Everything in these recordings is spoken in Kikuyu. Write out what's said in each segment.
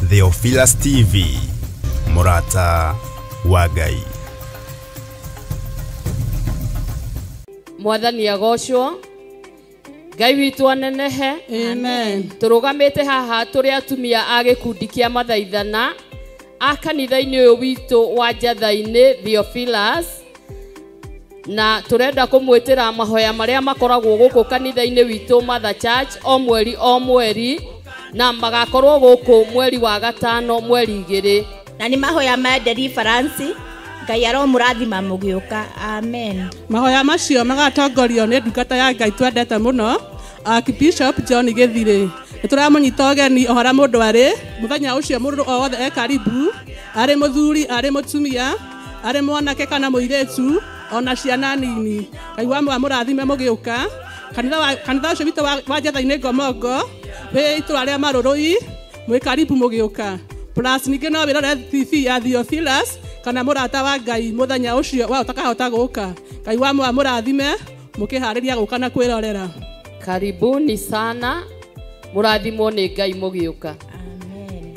Theophilus TV, Mũrata wa Ngai. Mwathani agocwo, Ngai witũ anenehe. Amen. Tũrũgamĩte haha tũrĩ atumia a gĩkundi kĩa mathaithana a kanitha-inĩ ũyũ witũ wa Njatha-inĩ Theophilus, na tũrenda kũmwĩtĩra mahoya marĩa makoragwo gũkũ kanitha-inĩ witũ Mother Church o mweri o mweri, na magakorwo gũkũ mweri wa gatano mweri 2. Na nĩ mahoya ma deliverance. Ngai aromũrathima mũgĩũka. Amen. Mahoya macio magatongorio nĩ ndungata ya Ngai twendete mũno, Archbishop John Gĩthirĩ. Nĩ tũramũnyita ũgeni o harĩa mũndũ arĩ mũthenya ũcio, mũndũ o wothe e karibu, arĩ mũthuri, arĩ mũtumia, arĩ mwanake kana mũirĩtu, ona ciana nini. Ngai wa mũrathime mũgĩũka. Kanitha ũcio witũ wa Njatha-inĩ Ngomongo wĩ itũra rĩa Marũrũi, mwĩ karibu mũgĩũka. Plus ningĩ no wĩrore TV ya Theophilus kana Mũrata wa Ngai mũthenya ũcio wa ũtakahota gũka. Ngai wa mũrathime mũkĩharĩria gũka na kwĩrorera. Karibuni sana, mũrathimwo nĩ Ngai mũgĩũka. Amen.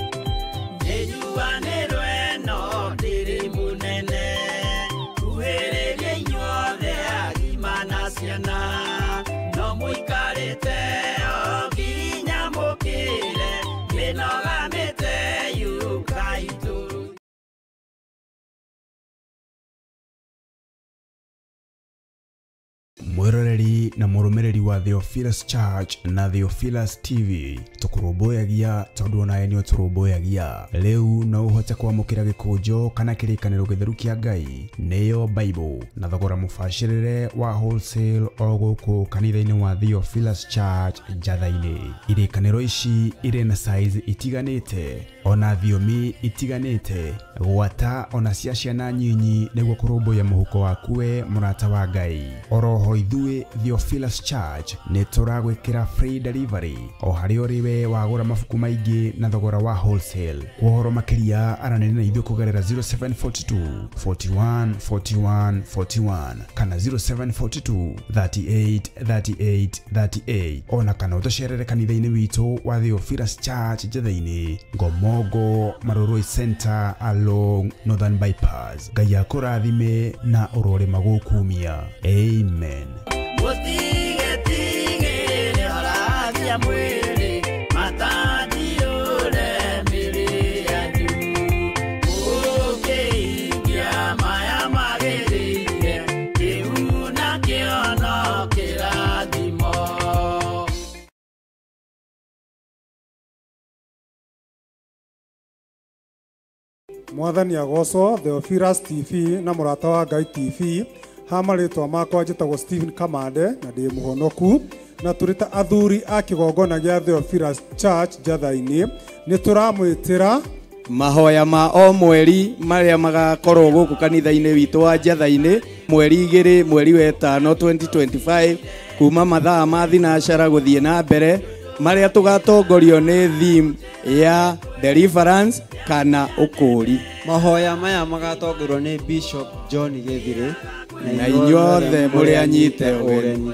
Mwĩroreri na mũrũmĩrĩri wa Theophilus Church na Theophilus TV, tũkũrũmbũyagia tondũ onawe nĩ ũtũrũmbũyagia. Rĩu no ũhote kwamũkĩra gĩkũnjo kana kĩrĩkanĩro gĩtheru kĩa Ngai, nĩyo Bible, na thogora mũbacĩrĩre wa wholesale o gũkũ kanitha-inĩ wa Theophilus Church Njatha-inĩ. Irĩkanĩro ici irĩ na size itiganĩte, ona thiomi itiganĩte, gwata ona cia ciana nyinyi, nĩguo kũrũmbũiya mũhuko waku we mũrata wa Ngai. Oroho ithuĩ Theophilus Church nĩ tũragwĩkĩra free delivery o harĩa ũrĩ we wagũra mabuku maingĩ na thogora wa wholesale. Kwa ũhoro makĩria aranĩria na ithuĩ kũgerera 0742 41 41 41 kana 0742 38 38 38, ona kana ũtũcerere kanitha-inĩ witũ wa Theophilus Church Njatha-inĩ Ngomongo Marũrũi Center along Northern Bypass. Ngai akũrathime na ũrore magũkumia. Amen. Mwathani agocwo. Theophilus TV na Mũrata wa Ngai TV, ha marĩtwa makwa njĩtagwo Stephen Kamande na ndĩ mũhonoku, na tũrĩ ta athuri a kĩgongona gĩa Theophilus Church Njatha-inĩ nĩ tũramwĩtĩra mahoya ma o mweri marĩa magakorwo gũkũ kanitha-inĩ witũ wa Njatha-inĩ mweri 2 mweri wa 5 2025 kuma mathaa ma thinacara gũthiĩ na mbere, marĩa tũgatongorio nĩ theme ya deliverance kana ũkũũri. Mahoya maya magatongorio nĩ Bishop John Gĩthirĩ, na inyuothe mũrĩ anyite ũgeni.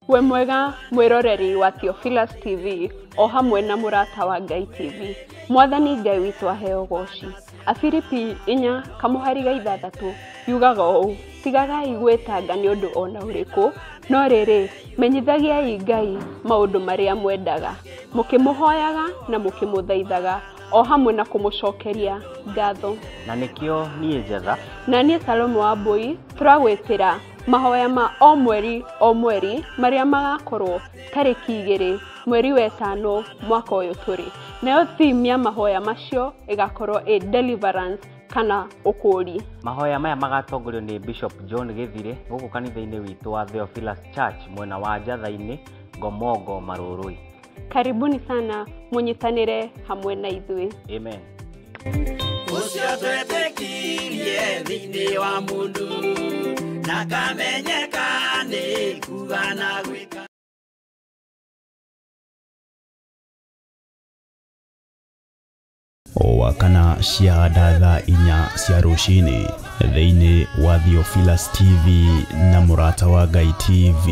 We mwega mwĩroreri wa Theophilus TV o hamwe na Mũrata wa Ngai TV. Mwathani Ngai witũ aheo goci. Afilipi 4:6 yugaga ũũ: tigagai gwĩtanga nĩ ũndũ ona ũrĩkũ, no rĩrĩ menyithagiai Ngai maũndũ marĩa mwendaga, mũkĩmũhoyaga na mũkĩmũthaithaga o hamwe na kũmũcokeria ngatho. Na nĩkĩo niĩ Njetha na niĩ Salome wa Mbui tũragwĩtĩra Mahoya ma o mweri o mweri marĩa magakorwo tarĩki 2 mweri wa 5 mwaka ũyũ tũrĩ. Nayo theme ya mahoya macio ĩgakorwo ĩ deliverance kana ũkũũri. Mahoya maya magatongorio nĩ Bishop John Gĩthire gũkũ kanitha-inĩ witũ wa Theophilus Church mwena wa Njatha-inĩ, Ngomongo, Marũrũi. Karibuni sana mũnyitanĩre hamwe na ithuĩ. Amen. Ũcio twetĩkirie thĩinĩ wa mũndũ na kamenyeka nĩ kuga na gwĩka. O wakana cia thaa 4 cia rũcinĩ thĩinĩ wa Theophilus TV na Mũrata wa Ngai TV.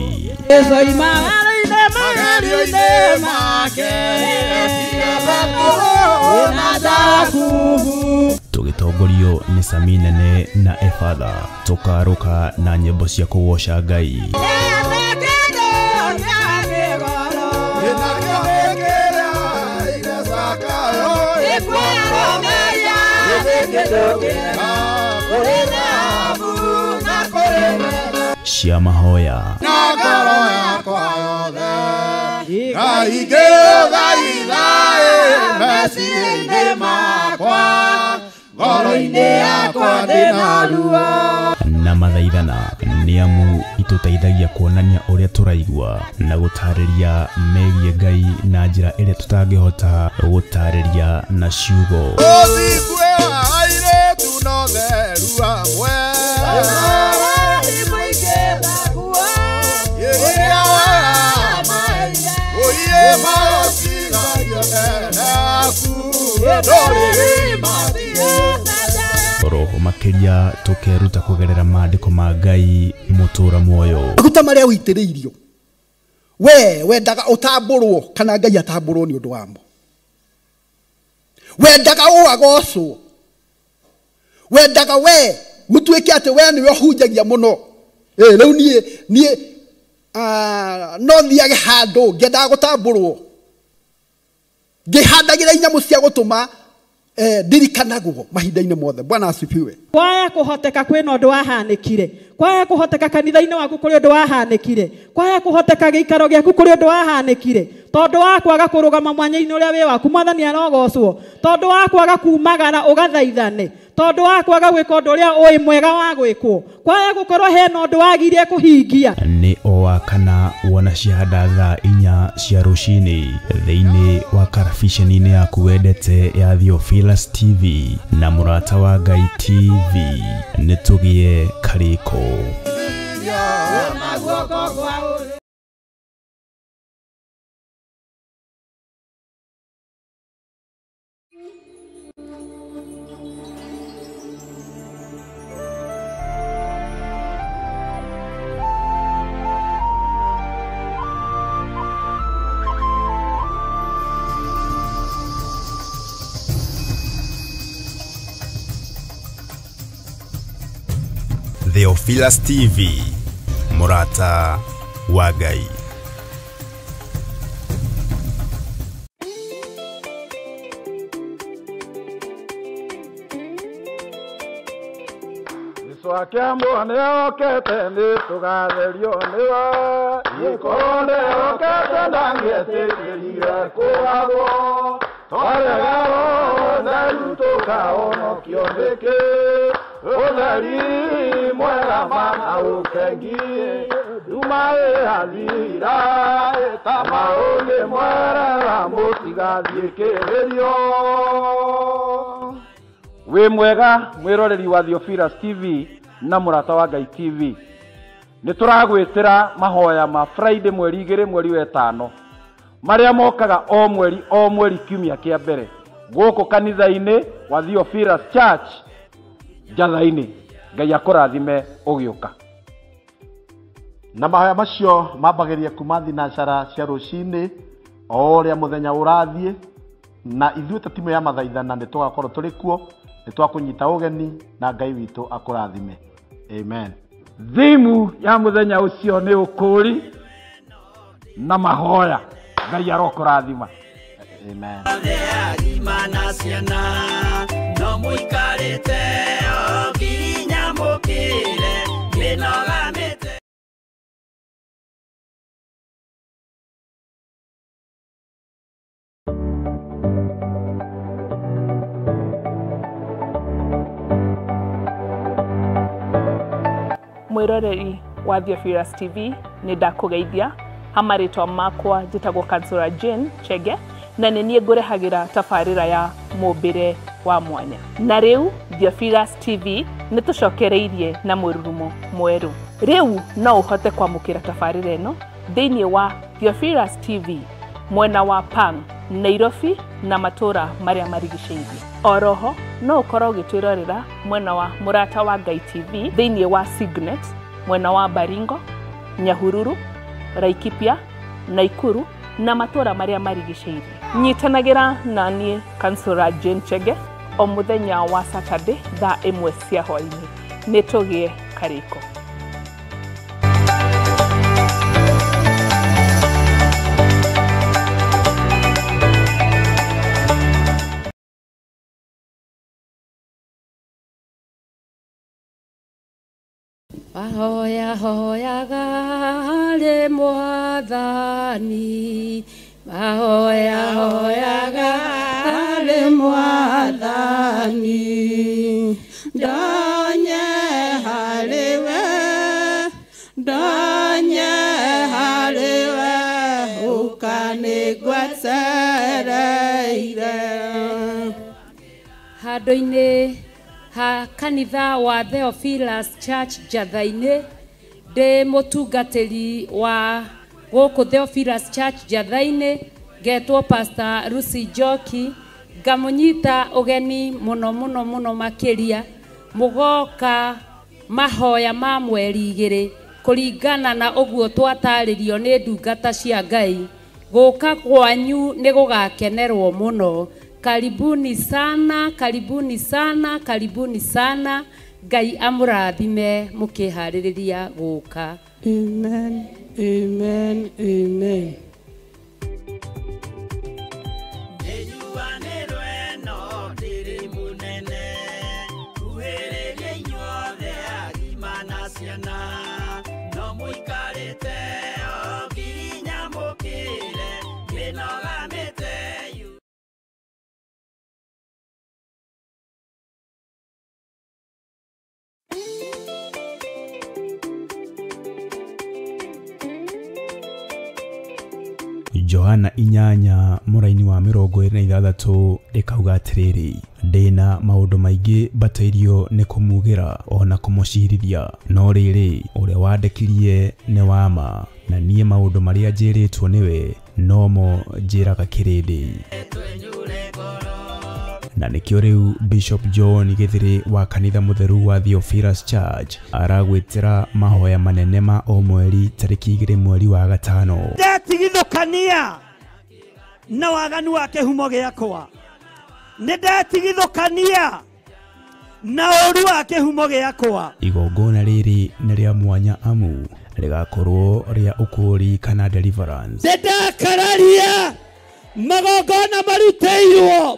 Tũgĩtongorio nĩ Sami Nene na Efatha, tũkarũka na nyĩmbo cia kũgoca Ngai. Cia mahoya na mathaithana nĩ amu itũteithagia kuonania ũrĩa tũraigua na gũtarĩria megiĩ Ngai na njĩra ĩrĩa tũtangĩhota gũtarĩria na ciugo. Roho makĩria tũkeruta kũgerera maandĩko ma Ngai mũtũra muoyo. Maguta marĩa ũitĩrĩirio we wendaga ũtambũrwo kana Ngai atambũrwo nĩ ũndũ wamo. Wendaga ũagocwo, wendaga we gũtuĩke atĩ we nĩwe ũhunjagia mũno. Rĩu niĩ no thiage handũ ngĩendaga gũtambũrwo, ngĩhandagĩra inyamũ cia gũtũma ndirikanagwo mahinda-inĩ mothe. Bwana asifiwe. Kwaya kũhoteka kwĩna ũndũ wahanĩkire, kwaya kũhoteka kanitha-inĩ waku kũrĩ ũndũ wahanĩkire, kwaya kũhoteka gĩikaro gĩaku kũrĩ ũndũ wahanĩkire, tondũ wa kwaga kũrũgama mwanya-inĩ ũrĩa wĩ waku Mwathani arogocwo, tondũ wa kwaga kumagara ũgathaithane, tondũ wa kwaga gwĩka ũndũ ũrĩa ũĩ mwega wa gwĩkwo, kwaya gũkorwo hena ũndũ wagire kũhingia. Nĩ o wakana wona ciahanda thaa 4 cia rũcinĩ thĩinĩ wa karabiceni-inĩ yaku wendete ya Theophilus TV na Mũrata wa Ngai TV. Nĩ tũgĩe karĩko. Theophilus TV, Mũrata wa Ngai. Jesu nĩokĩte nĩtũgatherio nĩwe, gĩkorwo nĩokĩte ndangĩetĩkĩrire kũgagwo, twarega ũtheru tũkahonokio nĩkĩ, ũtheri mwega mana ũkengi, nduma ĩrathira ĩta maũngĩ mwerera mũtigathiĩ kĩrĩrio. Wĩ mwega mwĩroreri wa Theophilus TV na Mũrata wa Ngai TV. Nĩ tũragwĩtĩra mahoya ma Friday mweri 2 mweri wa 5 marĩa mokaga o mweri o mweri kiumia kĩa mbere gũkũ kanitha-inĩ wa Theophilus Church Njatha-inĩ. Ngai akũrathime ũgĩũka. Na mahoya macio mambagĩrĩria kuma thinacara cia rũcinĩ o ũrĩa mũthenya ũrathiĩ, na ithuĩ ta timu ya mathaithana nĩ tũgakorwo tũrĩ kuo, nĩ twakũnyita ũgeni na Ngai witũ akũrathime. Amen. Thimu ya mũthenya ũcio nĩ ũkũũri na mahoya. Ngai arokũrathima. Amen. No mũikarĩte o nginya mũkĩre mĩnoga mĩtĩ. Mwĩroreri wa Theophilus TV, nĩ ndakũgeithia ha marĩtwa makwa njĩtagwo Kansũra Jane Chege, na nĩ niĩ ngũrehagĩra tabarĩra ya mũmbĩre wa mwanya. Na rĩu Theophilus TV nĩ tũcokereirie na mũrurumo mwerũ. Rĩu no ũhote kwamũkĩra tabarĩra ĩno thĩinĩ wa Theophilus TV mwena wa Pang, Nairobi na matũra marĩa marigicĩirie. Oroho no ũkorwo ũgĩtwĩrorera mwena wa Mũrata wa Ngai TV thĩinĩ wa Signet mwena wa Baringo, Nyahururu, Laikipia, Naikuru na matũra marĩa marigicĩirie. Nyitanagĩra na niĩ Kansũra Jane Chege o mũthenya wa Saturday thaa 1 cia hwaĩ-inĩ. Nĩ tũgĩe karĩko. Mahoya hoyaga harĩ Mwathani, mahoya hoyaga harĩ Mwathani, ndonye harĩ we, ndonye harĩ we, ũkanĩgwetereire. Handũ-inĩ ha kanitha wa Theophilus Church Njatha-inĩ, ndĩ mũtungatĩri wa gũkũ Theophilus Church Njatha-inĩ, ngetwo Pastor Lucy Njoki, ngamũnyita ũgeni mũno mũno mũno makĩria mũgoka mahoya ma mweri 2 kũringana na ũguo twatarĩrio nĩ ndungata cia Ngai. Gũka kwanyu nĩ gũgakenerwo mũno. Karibuni sana, karibuni sana, karibuni sana. Ngai amũrathime mũkĩharĩrĩria gũka. Amen, amen, amen. Johana 8 mũraini wa 26 ĩkauga atĩrĩrĩ, ndĩna maũndũ maingĩ mbatairio nĩ kũmugĩra ona kũmũcirithia, no rĩrĩ ũrĩa wandekirie nĩ wa ma, na niĩ maũndũ marĩa njĩrĩtwo nĩwe nomo njĩraga kĩrĩndĩ. Na nĩkĩo rĩu Bishop John Gĩthĩrĩ wa kanitha mũtheru wa Theophilus Church aragwĩtĩra mahoya manene ma o mweri tarĩki 2 mweri wa 5. Ndetigithũkania na waganu wa kĩhumo gĩakwa, nĩ ndetigithũkania na ũru wa kĩhumo gĩakwa. Igongona rĩrĩ nĩ rĩa mwanya amu rĩgakorwo rĩa ũkũũri kana deliverance. Nĩndakararia magongona marutĩirwo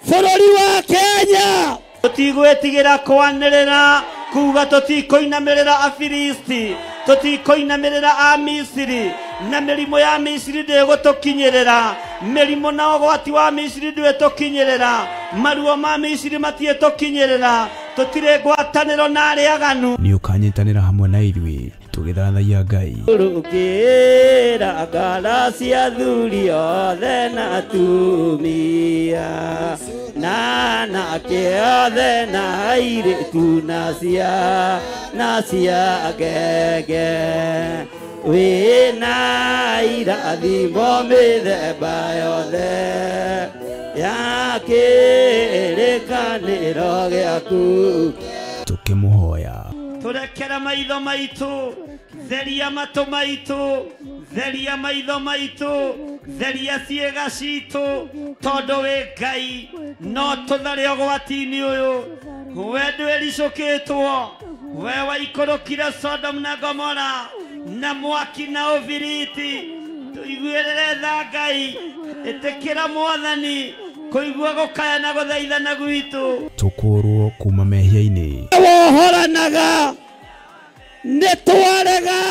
bũrũri wa Kenya. Tũtigwĩtigĩra kwanĩrĩra kuga tũtikũinamĩrĩra Afilisti, tũtikũinamĩrĩra Amisiri, na mĩrimũ ya Misiri ndĩgũtũkinyĩrĩra, mĩrimũ na ũgwati wa Misiri ndwĩtũkinyĩrĩra, maruo ma Misiri matiĩtũkinyĩrĩra, tũtirĩ ngwatanĩro na arĩa aganu. Nĩ ũkanyitanĩra hamwe na ithuĩ tũgĩthathaiya Ngai. Rũkĩra ngara cia athuri othe na atumia, na anake othe na airĩtu na cia ngenge, wĩna irathimo mĩthemba yothe ya kĩrĩkanĩro gĩaku. Tũkĩmũhoya Tũrekere maitho maitũ, theria matũ maitũ, theria maitho maitũ, theria ciĩga citũ, tondũ wĩ Ngai no tũthare ũgwati-inĩ ũyũ. We ndwĩricũkĩtwo, we waikũrũkire Sodom na Gomora na mwaki na ũbiriti. Tũiguĩrĩre tha Ngai, ĩtĩkĩra Mwathani kũigua gũkaya na gũthaithana gwitũ. Tũkũrwo kuma mehia-inĩ. Wohoranaga nĩ twarega,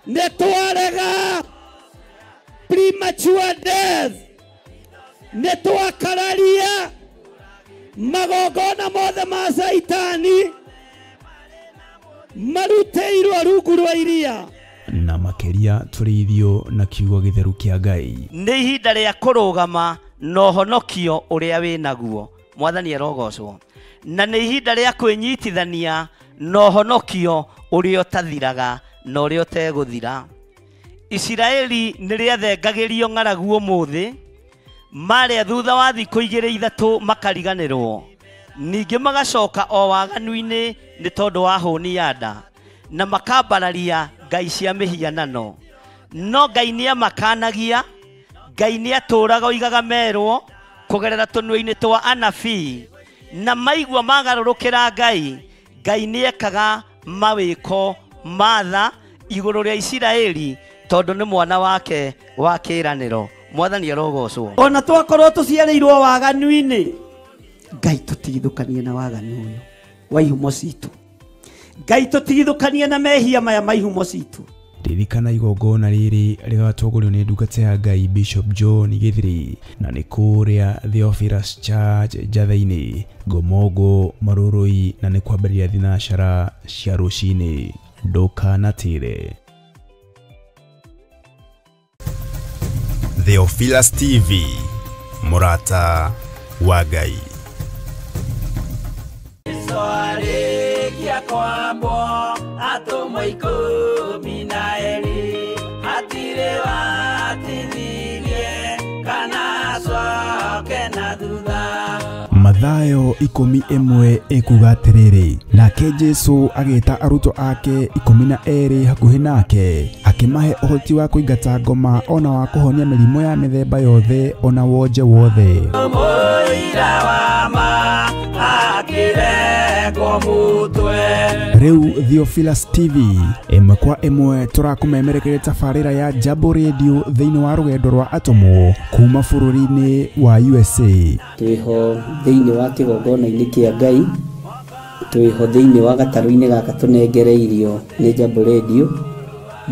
nĩ twarega premature death, nĩ twakararia magongona mothe ma Caitani. Marutĩirwo rungu rwa iria. Na makĩria tũrĩithio na kiugo gĩtheru kĩa Ngai. Nĩ ihinda rĩa kũrũgama na ũhonokio ũrĩa wĩnaguo. Mwathani arogocwo. Na nĩ ihinda rĩa kwĩnyitithania na ũhonokio ũrĩa ũtathiraga na ũrĩa ũtegũthira. Isiraeli nĩ rĩathengagĩrio ng'aragu ũmũthĩ, marĩa thutha wa thikũ igĩrĩ ithatũ makariganĩrwo. Ningĩ magacoka o waganu-inĩ nĩ tondũ wa hũni ya nda, na makambararia ngai cia mĩhianano. No Ngai nĩamakanagia, Ngai nĩatũraga oigaga merwo kũgerera tũnua-inĩ twa anabii, na maigua magarũrũkĩra Ngai, Ngai nĩekaga mawĩko ma tha igũrũ rĩa Isiraeli tondũ nĩ mwana wake wa kĩĩranĩro. Mwathani arogocwo. Ona twakorwo tũciarĩirwo waganu-inĩ, Ngai tũtigithũkanie na waganu ũyũ wa ihumo citũ. Ngai tũtigithũkanie na mehia maya ma ihumo citũ. Ririkana igongona rĩrĩ rĩgatongorio nĩ ndungata ya Ngai Bishop John Gĩthiri, na nĩ kũrĩa Theophilus Church Njatha-inĩ, Ngomongo, Marurui, na nĩ kwambĩrĩria thinacara cia rũcinĩ. Ndũkanatĩre. Theophilus TV, mũrata wa Ngai. Mathayo 11 ekuga atĩrĩrĩ, nake Jesũ agĩta arutwo ake 12 hakuhĩ nake, akĩmahe ũhoti wa kũingata ngoma ona wa kũhonia mĩrimũ ya mĩthemba yothe ona wonje wothe. Rĩu Theophilus TV ĩmwe kwa ĩmwe tũrakũmemerekeria tabarĩra ya Jambo Radio thĩinĩ wa rũgendo rwa atũmwo kuma bũrũri-inĩ wa USA. Twĩho thĩinĩ wa kĩgongona-inĩ kĩa Ngai, twĩho thĩinĩ wa gatarũ-inĩ gaka tũnengereirio nĩ Jambo Radio.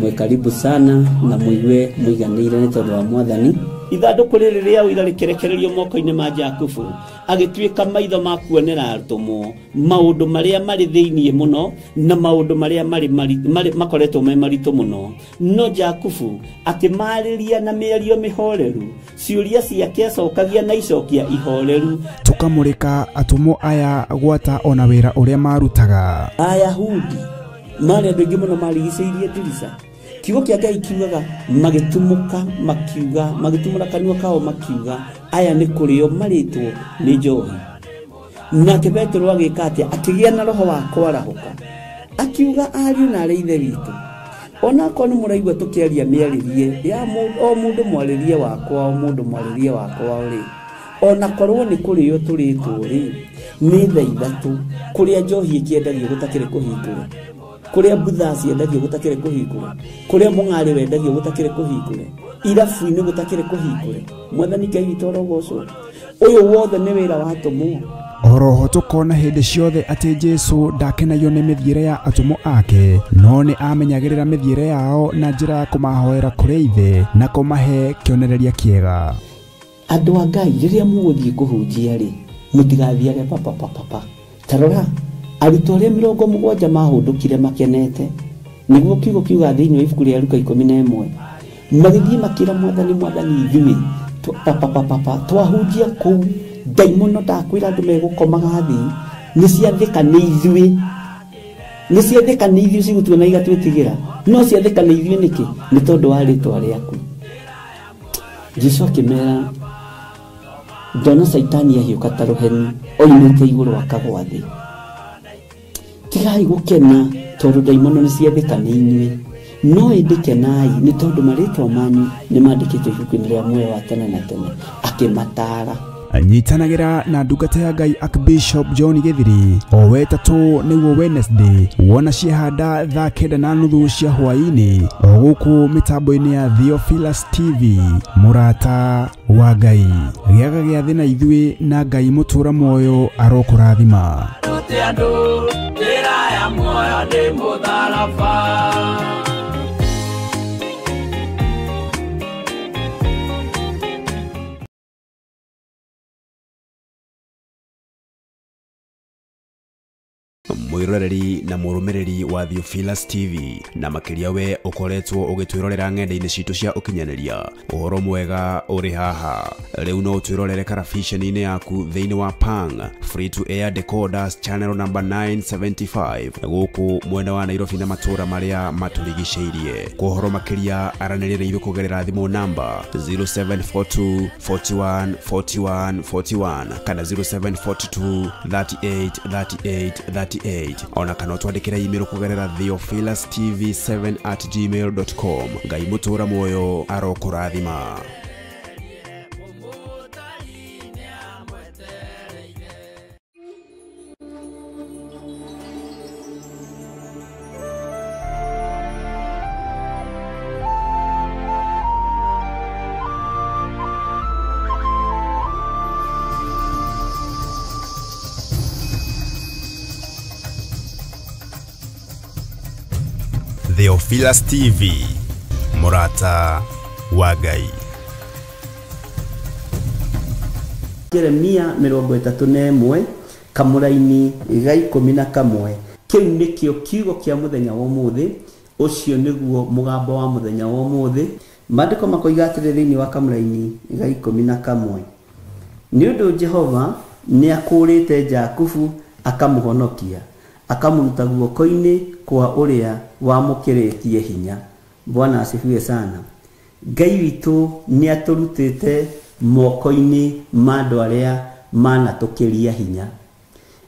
Mwĩ karibu sana na mũigue mũiganĩire nĩ tondũ wa Mwathani. Ithandũkũ rĩrĩ rĩa ũira rĩkĩrekererio moko-inĩ ma Jakubu, agĩtuĩka maitho ma kuonera atũmwo maũndũ marĩa marĩ thĩinĩ mũno na maũndũ marĩa marĩ makoretwo me maritũ mũno. No Jakubu akĩmarĩria na mĩario mĩhoreru, ciũria ciake acokagia na icokia ihoreru. Tũkamũrĩka atũmwo aya gwata ona wĩra ũrĩa marutaga. Ayahudi marĩ andũ aingĩ mũno marigicĩirie ndirica. Kiugo kĩa Ngai kiugaga magĩtumũka makiuga, magĩtumũra kanua kao makiuga, aya nĩ kũrĩo marĩtwo nĩ njohi. Nake Petero agĩka atĩa? Akĩgĩa na roho wa kwarahũka, akiuga ariũ na arĩ ithe witũ, onakorwo nĩ mũraigua tũkĩaria mĩarĩrie ya o mũndũ mwarĩrie wakwa, o mũndũ mwarĩrie wakwa rĩ, onakorwo nĩ kũrĩo tũrĩtwo rĩ, nĩ thaa ithatũ kũrĩa njohi ĩkĩendagio gũtakĩrĩ kũhingũre, kũrĩa mbutha ciendagio gũtakĩrĩ kũhingũre, kũrĩa mũng'arĩ wendagio gũtakĩrĩ kũhingũre, irabu-inĩ gũtakĩrĩ kũhingũre. Mwathani Ngai witũ arogocwo. Ũyũ wothe nĩ wĩra wa atũmwo. Oroho tũkona hĩndĩ ciothe atĩ Jesũ ndakenagio nĩ mĩthiĩre ya atũmwo ake, no nĩ amenyagĩrĩra mĩthiĩre yao na njĩra ya kũmahoera kũrĩ Ithe na kũmahe kĩonereria kĩega. Andũ a Ngai, rĩrĩa mũgũthiĩ kũhunjia rĩ, mũtigathiage papapapapa. Ta rora, arutwo arĩa 70 mahũndũkire makenete, nĩguo kiugo kiuga thĩinĩ wa ibuku rĩa Luka 11, magĩthiĩ makĩra Mwathani, Mwathani ithuĩ papapapapa twahunjia kũu ndaimono ndakwĩra andũ megũkomaga thĩ, nĩ ciathĩka nĩ ithuĩ, nĩ ciathĩka nĩ ithuĩ cigũtuona igatwĩtigĩra, no ciathĩka nĩ ithuĩ nĩkĩ? Nĩ tondũ wa rĩtwa rĩaku. Jesũ akĩmera, ndona Caitani ahiũka ta rũheni oimĩte igũrũ akagwa thĩ. Tigai gũkena tondũ ndaimono nĩ ciathĩka nĩ inyuĩ, no ĩndĩ kenai nĩ tondũ marĩtwa manyu nĩ mandĩkĩtwo ibuku-inĩ rĩa muoyo wa tene na tene. Akĩmataara. Nyitanagĩra na ndungata ya Ngai Archbishop John Gĩthiri o wetatũ nĩguo Wednesday, wona ciahanda thaa 9:30 cia hwaĩ-inĩ, o gũkũ mĩtambo-inĩ ya Theophilus TV. Mũrata wa Ngai, gĩaga gĩathĩ na ithuĩ, na Ngai mũtũra muoyo arokũrathima. Mwĩroreri na mũrũmĩrĩri wa Theophilus TV na makĩria we ũkoretwo ũgĩtwĩrorera ng'enda-inĩ citũ cia ũkinyanĩria, ũhoro mwega ũrĩ haha. Rĩu no ũtwĩrorere karabiceni-inĩ yaku thĩinĩ wa Pang Free to Air Decoders channel number 975 gũkũ mwena wa Nairobi na matũũra marĩa matũrigicĩirie. Kwa ũhoro makĩria aranĩria na ithuĩ kũgerera thimũ namba 0742 41 41 41 kana 0742 38 38 38, ona kana ũtwandĩkĩre email kũgerera theophilustv7@gmail.com. Ngai mũtũũra muoyo arokũrathima. Theophilus TV, mũrata wa Ngai. Jeremia 31 kamũraini ga 11. Kĩu nĩkĩo kiugo kĩa mũthenya wa ũmũthĩ, ũcio nĩguo mũgambo wa mũthenya wa ũmũthĩ. Maandĩko makoiga atĩrĩ thĩinĩ wa kamũraini ga 11, nĩ ũndũ Jehova nĩakũũrĩte Jakubu akamũhonokia, akamũruta guoko-inĩ kwa ũrĩa wamũkĩrĩtie hinya. Bwana asifiwe sana. Ngai witũ nĩatũrutĩte moko-inĩ ma andũ arĩa manatũkĩria hinya.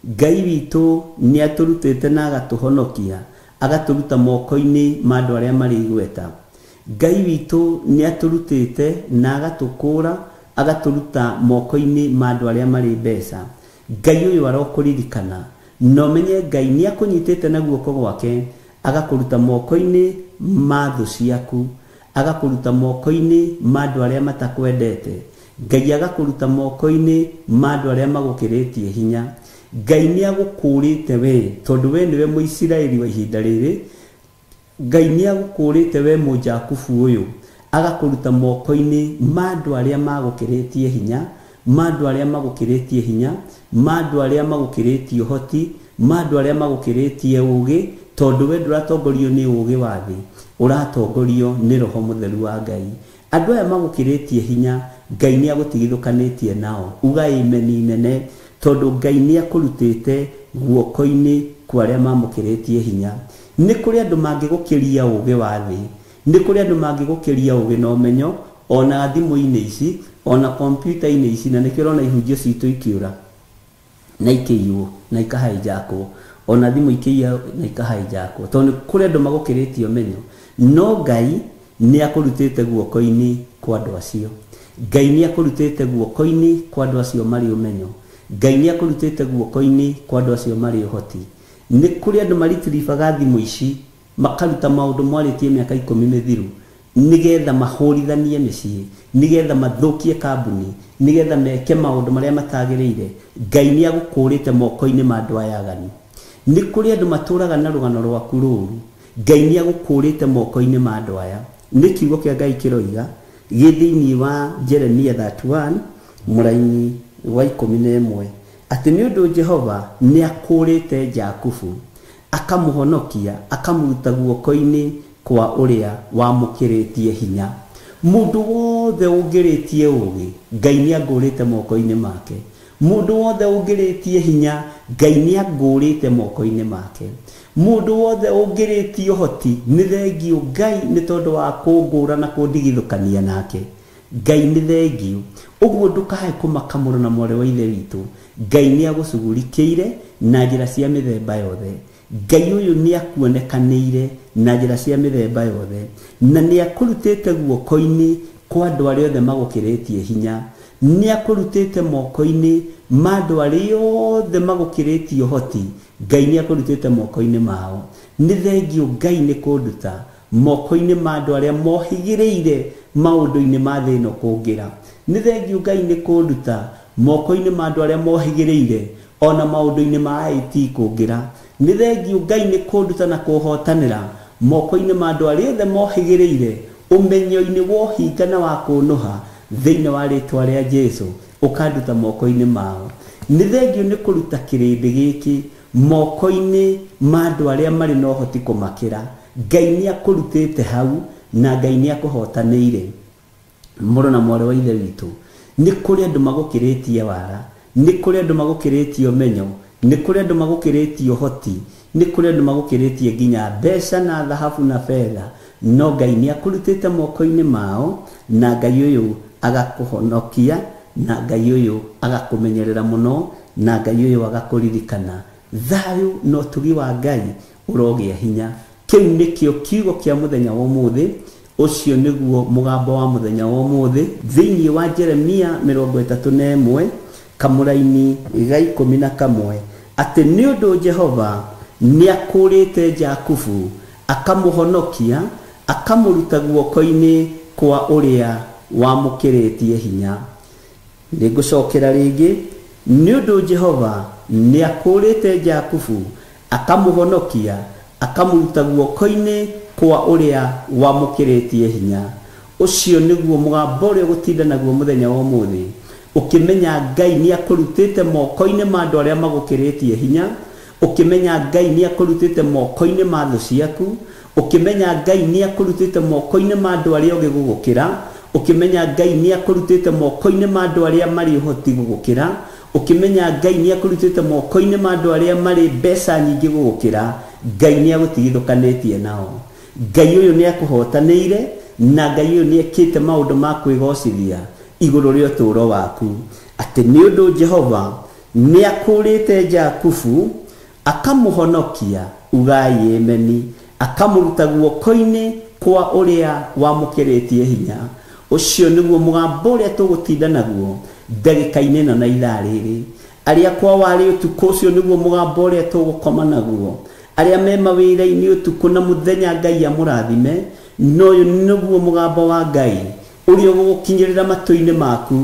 Ngai witũ nĩatũrutĩte na agatũhonokia, agatũruta moko-inĩ ma andũ arĩa marĩ igweta. Ngai witũ nĩatũrutĩte na agatũkũũra, agatũruta moko-inĩ ma andũ arĩa marĩ mbeca. Ngai ũyũ arokũririkana, no menye Ngai nĩakũnyitĩte na guoko gwake, agakũruta moko-inĩ ma thũ ciaku, agakũruta moko-inĩ ma andũ arĩa matakwendete. Ngai agakũruta moko-inĩ ma andũ arĩa magũkĩrĩtie hinya. Ngai nĩagũkũũrĩte we, tondũ we nĩwe Mũisiraeli wa ihinda rĩrĩ. Ngai nĩagũkũũrĩte we Mũjakubu ũyũ, agakũruta moko-inĩ ma andũ arĩa magũkĩrĩtie hinya, ma andũ arĩa magũkĩrĩtie hinya, ma andũ arĩa magũkĩrĩtie ũhoti, ma andũ arĩa magũkĩrĩtie ũũgĩ, tondũ we ndũratongorio nĩ ũũgĩ wa thĩ, ũratongorio nĩ Roho Mũtheru wa Ngai. Andũ aya magũkĩrĩtie hinya, Ngai nĩagũtigithũkanĩtie nao. Uga imeni nene, tondũ Ngai nĩakũrutĩte guoko-inĩ kwa arĩa mamũkĩrĩtie hinya. Nĩ kũrĩ andũ mangĩgũkĩria ũũgĩ wa thĩ, nĩ kũrĩ andũ mangĩgũkĩria ũũgĩ na ũmenyo, ona thimũ-inĩ ici, ona kompiuta-inĩ ici, na nĩkĩo ũrona ihunjio citũ ikĩũra na ikĩiywo na ikahijackwo, ona thimũ ikĩiya na ikahijackwo, tondũ nĩ kũrĩ andũ magũkĩrĩtie ũmenyo. No Ngai nĩakũrutĩte guoko-inĩ kwa andũ acio. Ngai nĩakũrutĩte guoko-inĩ kwa andũ acio marĩ ũmenyo. Ngai nĩakũrutĩte guoko-inĩ kwa andũ acio marĩ ũhoti. Nĩ kũrĩ andũ maritiribaga thimũ ici, makaruta maũndũ mwarĩtie mĩaka 10 mĩthiru, nĩgetha mahũrithanie mĩciĩ, nĩgetha mathũkie kambuni, nĩgetha meke maũndũ marĩa matagĩrĩire. Ngai nĩagũkũũrĩte moko-inĩ ma andũ aya aganu. Nĩ kũrĩ andũ matũraga na rũgano rwaku rũru. Ngai nĩagũkũũrĩte moko-inĩ ma andũ aya. Nĩ kiugo kĩa Ngai kĩroiga gĩ thĩinĩ wa Jeremia 31 mũraini wa 11, atĩ nĩ ũndũ Jehova nĩakũũrĩte Jakubu, akamũhonokia, akamũruta guoko-inĩ kwa ũrĩa wamũkĩrĩtie hinya. Mũndũ wothe ũngĩrĩtie ũũgĩ, Ngai nĩangũũrĩte moko-inĩ make. Mũndũ wothe ũngĩrĩtie hinya, Ngai nĩangũũrĩte moko-inĩ make. Mũndũ wothe ũngĩrĩtie ũhoti, nĩ thengio Ngai nĩ tondũ wa kũngũra na kũndigithũkania nake. Ngai nĩ thengio. Ũguo ndũkae kũmaka mũno na mwarĩ wa ithe witũ. Ngai nĩagũcugurikĩire na njĩra cia mĩthemba yothe. Ngai ũyũ nĩakuonekanĩire na njĩra cia mĩthemba yothe, na nĩakũrutĩte guoko-inĩ kwa andũ arĩa othe magũkĩrĩtie hinya. Nĩakũrutĩte moko-inĩ ma andũ arĩa othe magũkĩrĩtie ũhoti. Ngai nĩakũrutĩte moko-inĩ mao. Nĩ thengio Ngai nĩ kũnduta moko-inĩ ma andũ arĩa mohĩgĩrĩire maũndũ-inĩ ma thĩ ĩno kũngĩra. Nĩ thengio Ngai nĩ kũnduta moko-inĩ ma andũ arĩa mohĩgĩrĩire ona maũndũ-inĩ ma IT kũngĩra. Nĩ thengio Ngai nĩ kũnduta na kũhotanĩra moko-inĩ ma andũ arĩa othe mohĩgĩrĩire ũmenyo-inĩ wa ũhinga na wa kũnũha thĩinĩ wa rĩtwa rĩa Jesũ, ũkanduta moko-inĩ mao. Nĩ thengio nĩ kũruta kĩrĩndĩ gĩkĩ moko-inĩ ma andũ arĩa marĩ na ũhoti kũmakĩra. Ngai nĩ akũrutĩte hau na Ngai nĩ akũhotanĩire. Mũrũ na mwarĩ wa Ithe witũ, nĩ kũrĩ andũ magũkĩrĩtie wara, nĩ kũrĩ andũ magũkĩrĩtie ũmenyo, nĩ kũrĩ andũ magũkĩrĩtie ũhoti, nĩ kũrĩ andũ magũkĩrĩtie nginya mbeca na thahabu na betha, no Ngai nĩ akũrutĩte moko-inĩ mao, na Ngai ũyũ agakũhonokia, na Ngai ũyũ agakũmenyerera mũno, na Ngai ũyũ agakũririkana. Thayũ na ũtugi wa Ngai ũrogĩa hinya. Kĩu nĩkĩo kiugo kĩa mũthenya wa ũmũthĩ. Ũcio nĩguo mũgambo wa mũthenya wa ũmũthĩ thĩinĩ wa Jeremia 31 kamũraini ga 11, atĩ nĩ ũndũ Jehova nĩ akũũrĩte Jakubu, akamũhonokia, akamũruta guoko-inĩ kwa ũrĩa wamũkĩrĩtie hinya. Nĩngũcokera rĩngĩ, nĩ ũndũ Jehova nĩ akũũrĩte Jakubu, akamũhonokia, akamũruta guoko-inĩ kwa ũrĩa wamũkĩrĩtie hinya. Ũcio nĩguo mũgambo ũrĩa ũgũtinda naguo mũthenya wa ũmũthĩ, ũkĩmenya Ngai nĩ akũrutĩte moko-inĩ ma andũ arĩa magũkĩrĩtie hinya, ũkĩmenya Ngai nĩ akũrutĩte moko-inĩ ma thũ ciaku, ũkĩmenya Ngai nĩ akũrutĩte moko-inĩ ma andũ arĩa ogĩ gũgũkĩra, ũkĩmenya Ngai nĩ akũrutĩte moko-inĩ ma andũ arĩa marĩ ũhoti gũgũkĩra, ũkĩmenya Ngai nĩ akũrutĩte moko-inĩ ma andũ arĩa marĩ mbeca nyingĩ gũgũkĩra. Ngai nĩ agũtigithũkanĩtie nao. Ngai ũyũ nĩ akũhotanĩire, na Ngai ũyũ nĩ ekĩte maũndũ ma kwĩgocithia igũrũ rĩa ũtũũro waku, atĩ nĩ ũndũ Jehova nĩ akũũrĩte Jakubu, akamũhonokia, ugai ameni, akamũruta guoko-inĩ kwa ũrĩa wamũkĩrĩtie hinya. Ũcio nĩguo mũgambo ũrĩa tũgũtinda naguo ndagĩka-inĩ ĩno na ithaa rĩrĩ. Arĩa kwa warĩ ũtukũ, ũcio nĩguo mũgambo ũrĩa tũgũkoma naguo. Arĩa me mawĩra-inĩ ũtukũ na mũthenya, Ngai amũrathime. No ũyũ nĩguo mũgambo wa Ngai ũrĩa ũgũgũkinyĩrĩra matũ-inĩ maku,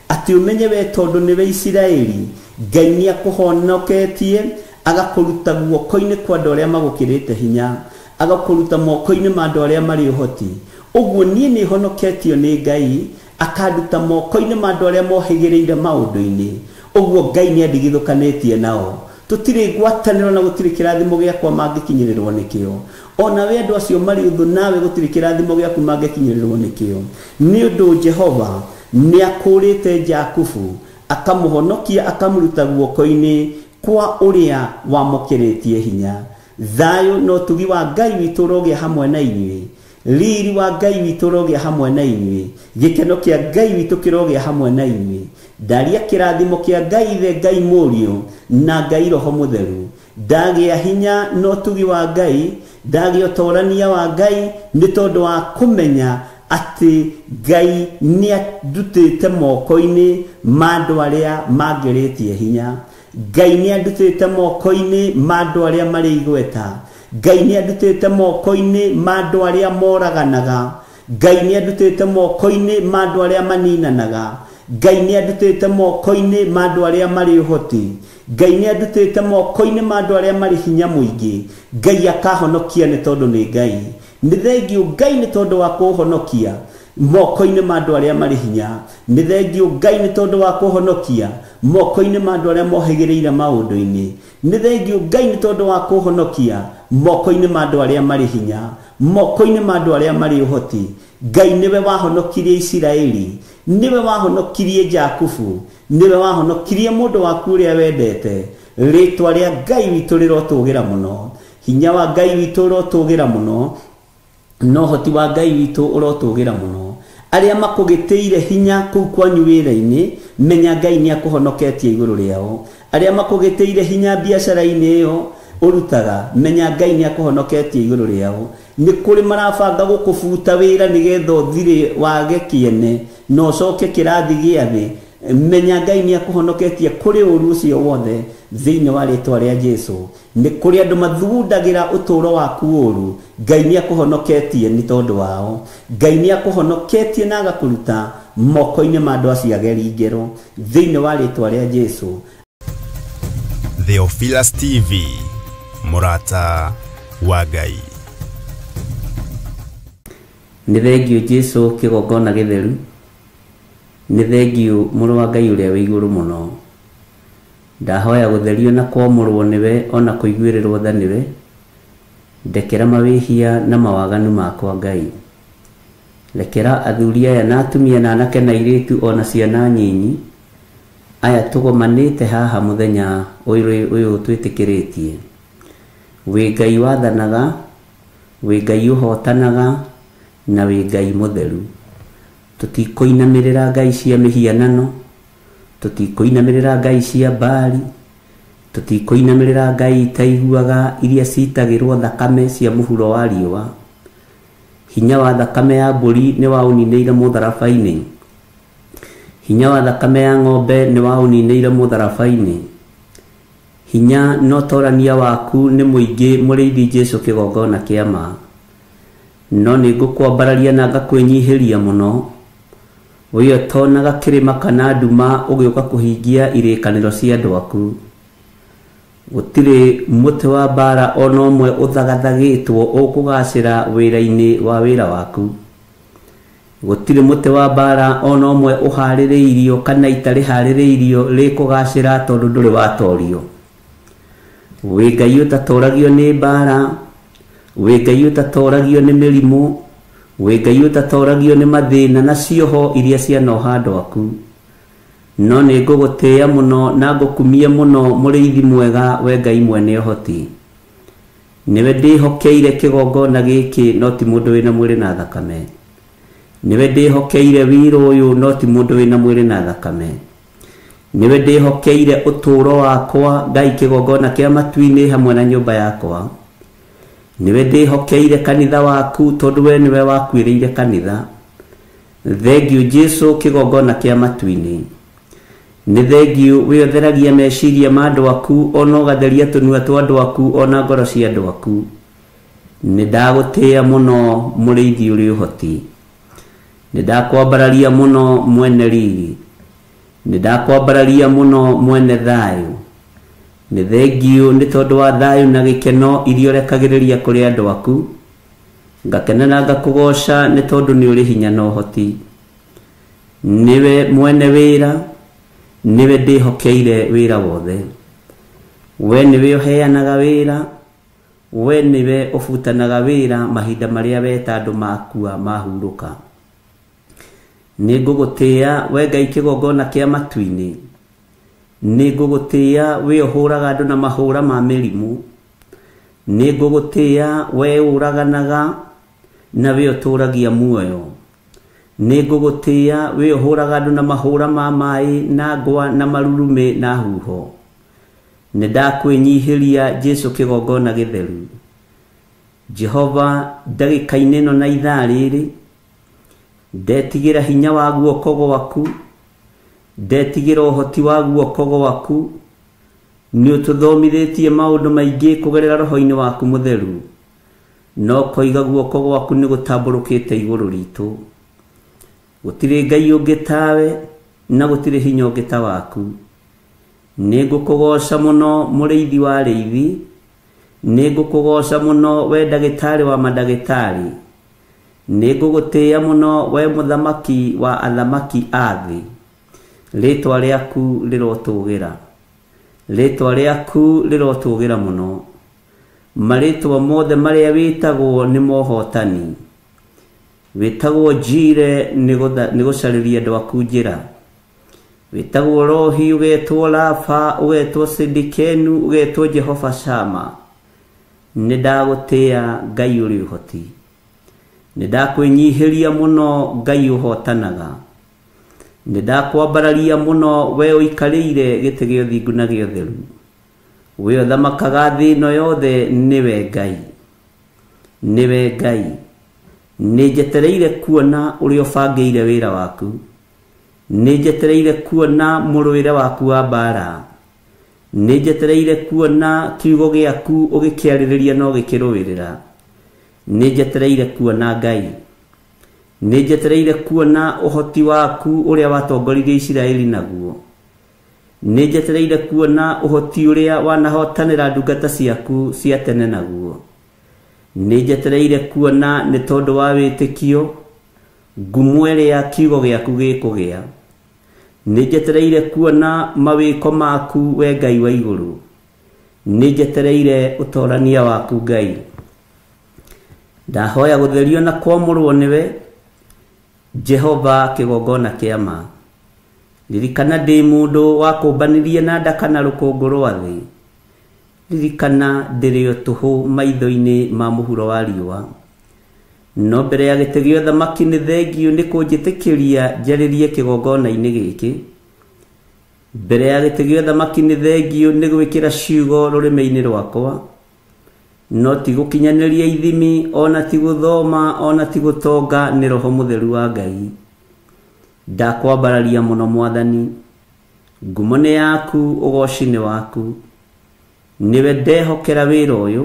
atĩ ũmenye we tondũ nĩwe Isiraeli, Ngai nĩ akũhonoketie, agakũruta guoko-inĩ kwa andũ arĩa magũkĩrĩte hinya, agakũruta moko-inĩ ma andũ arĩa marĩ ũhoti. Ũguo niĩ nĩ honoketio nĩ Ngai, akanduta moko-inĩ ma andũ arĩa mohĩgĩrĩire maũndũ-inĩ. Ũguo Ngai nĩ andigithũkanĩtie nao. Tũtirĩ ngwatanĩro na gũtirĩ kĩrathimo gĩakwa mangĩkinyĩrĩrwo nĩkĩo. Ona we andũ acio marĩ ũthũ nawe, gũtirĩ kĩrathimo gĩaku mangĩkinyĩrĩrwo nĩkĩo. Nĩ ũndũ Jehova nĩ akũũrĩte Jakubu, akamũhonokia, akamũruta guoko-inĩ kwa ũrĩa wamũkĩrĩtie hinya. Thayũ na ũtugi wa Ngai witũ ũrogĩa hamwe na inyuĩ. Riri wa Ngai witũ ũrogĩa hamwe na inyuĩ. Gĩkeno kĩa Ngai witũ kĩrogĩa hamwe na inyuĩ. Ndaria kĩrathimo kĩa Ngai Ithe, Ngai Mũriũ na Ngai Roho Mũtheru. Ndagĩa hinya na ũtugi wa Ngai, ndagĩa ũtorania wa Ngai, nĩ tondũ wa kũmenya atĩ Ngai nĩ andutĩte moko-inĩ ma andũ arĩa mangĩrĩtie hinya. Ngai nĩ andutĩte moko-inĩ ma andũ arĩa marĩ igweta. Ngai nĩ andutĩte moko-inĩ ma andũ arĩa moraganaga. Ngai nĩ andutĩte moko-inĩ ma andũ arĩa maninanaga. Ngai nĩ andutĩte moko-inĩ ma andũ arĩa marĩ ũhoti. Ngai nĩ andutĩte moko-inĩ ma andũ arĩa marĩ hinya mũingĩ. Ngai akahonokia nĩ tondũ nĩ Ngai. Nĩ thengiũ Ngai nĩ tondũ wa kũhonokia moko-inĩ ma andũ arĩa marĩ hinya. Nĩ thengiũ Ngai nĩ tondũ wa kũhonokia moko-inĩ ma andũ arĩa mohĩgĩrĩire maũndũ-inĩ. Nĩ thengiũ Ngai nĩ tondũ wa kũhonokia moko-inĩ ma andũ arĩa marĩ hinya, moko-inĩ ma andũ arĩa marĩ ũhoti. Ngai nĩwe wahonokirie Isiraeli, nĩwe wahonokirie Jakubu, nĩwe wahonokirie mũndũ waku ũrĩa wendete. Rĩtwa rĩa Ngai witũ rĩrotũgĩra mũno, hinya wa Ngai witũ ũrotũgĩra mũno, na ũhoti wa Ngai witũ ũrotũgĩra mũno. Arĩa makũgĩtĩire hinya kũu kwanyu wĩra-inĩ, menya Ngai nĩ akũhonoketie igũrũ rĩao. Arĩa makũgĩtĩire hinya biacara-inĩ ĩyo ũrutaga, menya Ngai nĩ akũhonoketie igũrũ rĩao. Nĩ kũrĩ marabanga gũkũbuta wĩra nĩgetha ũthire wage kĩene na ũcoke kĩrathi gĩa thĩ. Menya Ngai nĩ akũhonoketie kũrĩ ũru ũcio wothe thĩinĩ wa rĩtwa rĩa Jesu. Nĩ kũrĩ andũ mathugundagĩra ũtũũro waku ũru, Ngai nĩ akũhonoketie nĩ tondũ wao. Ngai nĩ akũhonoketie na agakũruta moko-inĩ ma andũ acio ageri ngero thĩinĩ wa rĩtwa rĩa Jesu. Theophilus TV, mũrata wa Ngai. Nĩ thengiũ Jesu kĩgongona gĩtheru, nĩ thengiũ mũrũ wa Ngai ũrĩa wĩ igũrũ mũno. Ndahoya gũtherio na kwamũrwo nĩwe ona kũiguĩrĩrwo tha nĩwe. Ndekera mawĩhia na mawaganu makwa Ngai. Rekera athuri aya na atumia na anake na airĩtu ona ciana nyinyi aya tũgomanĩte haha mũthenya ũyũ twĩtĩkĩrĩtie. Wĩ Ngai wathanaga, wĩ Ngai ũhotanaga, na wĩ Ngai mũtheru. Tũtikũinamĩrĩra ngai cia mĩhianano, tũtikũinamĩrĩra ngai cia Baali, tũtikũinamĩrĩra ngai itaiguaga iria citagĩrwo thakame cia mũhuro wa riũa. Hinya wa thakame ya mbũri nĩ waũninĩire mũtharaba-inĩ. Hinya wa thakame ya ng'ombe nĩ waũninĩire mũtharaba-inĩ. Hinya na ũtorania waku nĩ mũingĩ mũrĩithi Jesũ kĩgongona kĩa ma. No nĩ ngũkwambararia na ngakwĩnyihĩria mũno. Wĩ ũtonaga kĩrĩma kana nduma ũgĩũka kũhingia irĩkanĩro cia andũ aku. Gũtirĩ mũtĩ wa mbara ona ũmwe ũthagathagĩtwo ũkũgacĩra wĩra-inĩ wa wĩra waku. Gũtirĩ mũtĩ wa mbara ona ũmwe ũharĩrĩirio kana ita rĩharĩrĩirio rĩkũgacĩra tondũ ndũrĩ watorio. Wĩ Ngai ũtatoragio nĩ mbara, wĩ Ngai ũtatoragio nĩ mĩrimũ, wĩ Ngai ũtatoragio nĩ mathĩna na cioho iria cianoha andũ aku. No nĩ ngũgũtĩĩa mũno na ngũkumie mũno mũrĩithi mwega we Ngai mwene ũhoti. Nĩwe ndĩhokeire kĩgongona gĩkĩ no ti mũndũ wĩna mwĩrĩ na thakame. Nĩwe ndĩhokeire wĩra ũyũ no ti mũndũ wĩna mwĩrĩ na thakame. Nĩwe ndĩhokeire ũtũũro wakwa Ngai kĩgongona kĩa matu-inĩ hamwe na nyũmba yakwa. Nĩwe ndĩhokeire kanitha waku tondũ we nĩwe wakuĩrĩire kanitha. Thengiũ Jesũ kĩgongona kĩa matu-inĩ. Nĩ thengiũ wĩ ũtheragia meciria ma andũ aku ona ũgatheria tũnua twa andũ aku ona ngoro cia andũ aku. Nĩ ndagũtĩĩa mũno mũrĩithi ũrĩ ũhoti. Nĩ ndakwambararia mũno mwene riri. Nĩ ndakwambararia mũno mwene thayũ. Nĩ thengiũ nĩ tondũ wa thayũ na gĩkeno iria ũrekagĩrĩria kũrĩ andũ aku. Ngakena na ngakũgoca nĩ tondũ nĩ ũrĩ hinya na ũhoti. Nĩwe mwene wĩra, nĩwe ndĩhokeire wĩra wothe. We nĩwe ũheanaga wĩra, we nĩwe ũbutanaga wĩra mahinda marĩa weta andũ makua mahurũka. Nĩ ngũgũtĩĩa we Ngai kĩgongona kĩa matu-inĩ. Nĩ ngũgũtĩĩa we ũhũraga andũ na mahũra ma mĩrimũ. Nĩ ngũgũtĩĩa we ũraganaga na we ũtũragia muoyo. Nĩ ngũgũtĩĩa we ũhũraga andũ na mahũra ma maĩ na ngwa na marurumĩ na huho. Nĩ ndakwĩnyihĩria Jesũ kĩgongona gĩtheru. Jehova ndagĩka-inĩ ĩno na ithaa rĩrĩ ndetigĩra hinya wa guoko gwaku, ndetigĩra ũhoti wa guoko gwaku. Nĩ ũtũthomithĩtie maũndũ maingĩ kũgerera roho-inĩ waku mũtheru. No koiga guoko gwaku nĩ gũtambũrũkĩte igũrũ ritũ. Gũtirĩ Ngai ũngĩ tawe na gũtirĩ hinya ũngĩ ta waku. Nĩ ngũkũgoca mũno mũrĩithi wa arĩithi. Nĩ ngũkũgoca mũno we ndagĩtarĩ wa mandagĩtarĩ. Nĩ ngũgũtĩĩa mũno we mũthamaki wa athamaki a thĩ. Rĩtwa rĩaku rĩrotũgĩra. Rĩtwa rĩaku rĩrotũgĩra mũno. Marĩtwa mothe marĩa wĩtagwo nĩ mohotani. Wĩtagwo Njire nĩ gũcarĩria andũ aku njĩra. Wĩtagwo Rohi, ũgetwo Rafa, ũgetwo Sidikenu, ũgetwo Jehova Shama. Nĩ ndagũtĩĩa Ngai ũrĩ ũhoti. Nĩ ndakwĩnyihĩria mũno Ngai ũhotanaga. Nĩ ndakwambararia mũno we ũikarĩire gĩtĩ gĩa ũthingu na gĩa ũtheru. We ũthamakaga thĩ ĩno yothe nĩwe Ngai. Nĩwe Ngai. Nĩ njetereire kuona ũrĩa ũbangĩire wĩra waku. Nĩ njetereire kuona mũrũĩre waku wa mbara. Nĩ njetereire kuona kiugo gĩaku ũgĩkĩarĩrĩria na ũgĩkĩrũĩrĩra. Nĩ njetereire kuona Ngai. Nĩ njetereire kuona ũhoti waku ũrĩa watongoririe Isiraeli naguo. Nĩ njetereire kuona ũhoti ũrĩa wanahotanĩra ndungata ciaku cia tene naguo. Nĩ njetereire kuona nĩ tondũ wa wĩtĩkio ngumo ĩrĩa kiugo gĩaku gĩkũgĩa. Nĩ njetereire kuona mawĩko maku we Ngai wa igũrũ. Nĩ njetereire ũtorania waku Ngai. Ndahoya gũtherio na kwamũrwo nĩwe Jehova kĩgongona kĩa ma. Ririkana ndĩ mũndũ wakũmbanirie na ndaka na rũkũngũ rwa thĩ. Ririkana ndĩrĩ o tũhũ maitho-inĩ ma mũhuro wa riũa. No mbere ya gĩtĩ gĩa ũthamaki nĩ thengiũ nĩ kũnjĩtĩkĩria njarĩrie kĩgongona-inĩ gĩkĩ. Mbere ya gĩtĩ gĩa ũthamaki nĩ thengiũ nĩ gwĩkĩra ciugo rũrĩmĩ-inĩ rwakwa. No ti gũkinyanĩria ithimi, ona ti gũthoma, ona ti gũtonga, nĩ Roho Mũtheru wa Ngai. Ndakwambararia mũno Mwathani. Ngumo nĩ yaku, ũgoci nĩ waku. Nĩwe ndehokera wĩra ũyũ.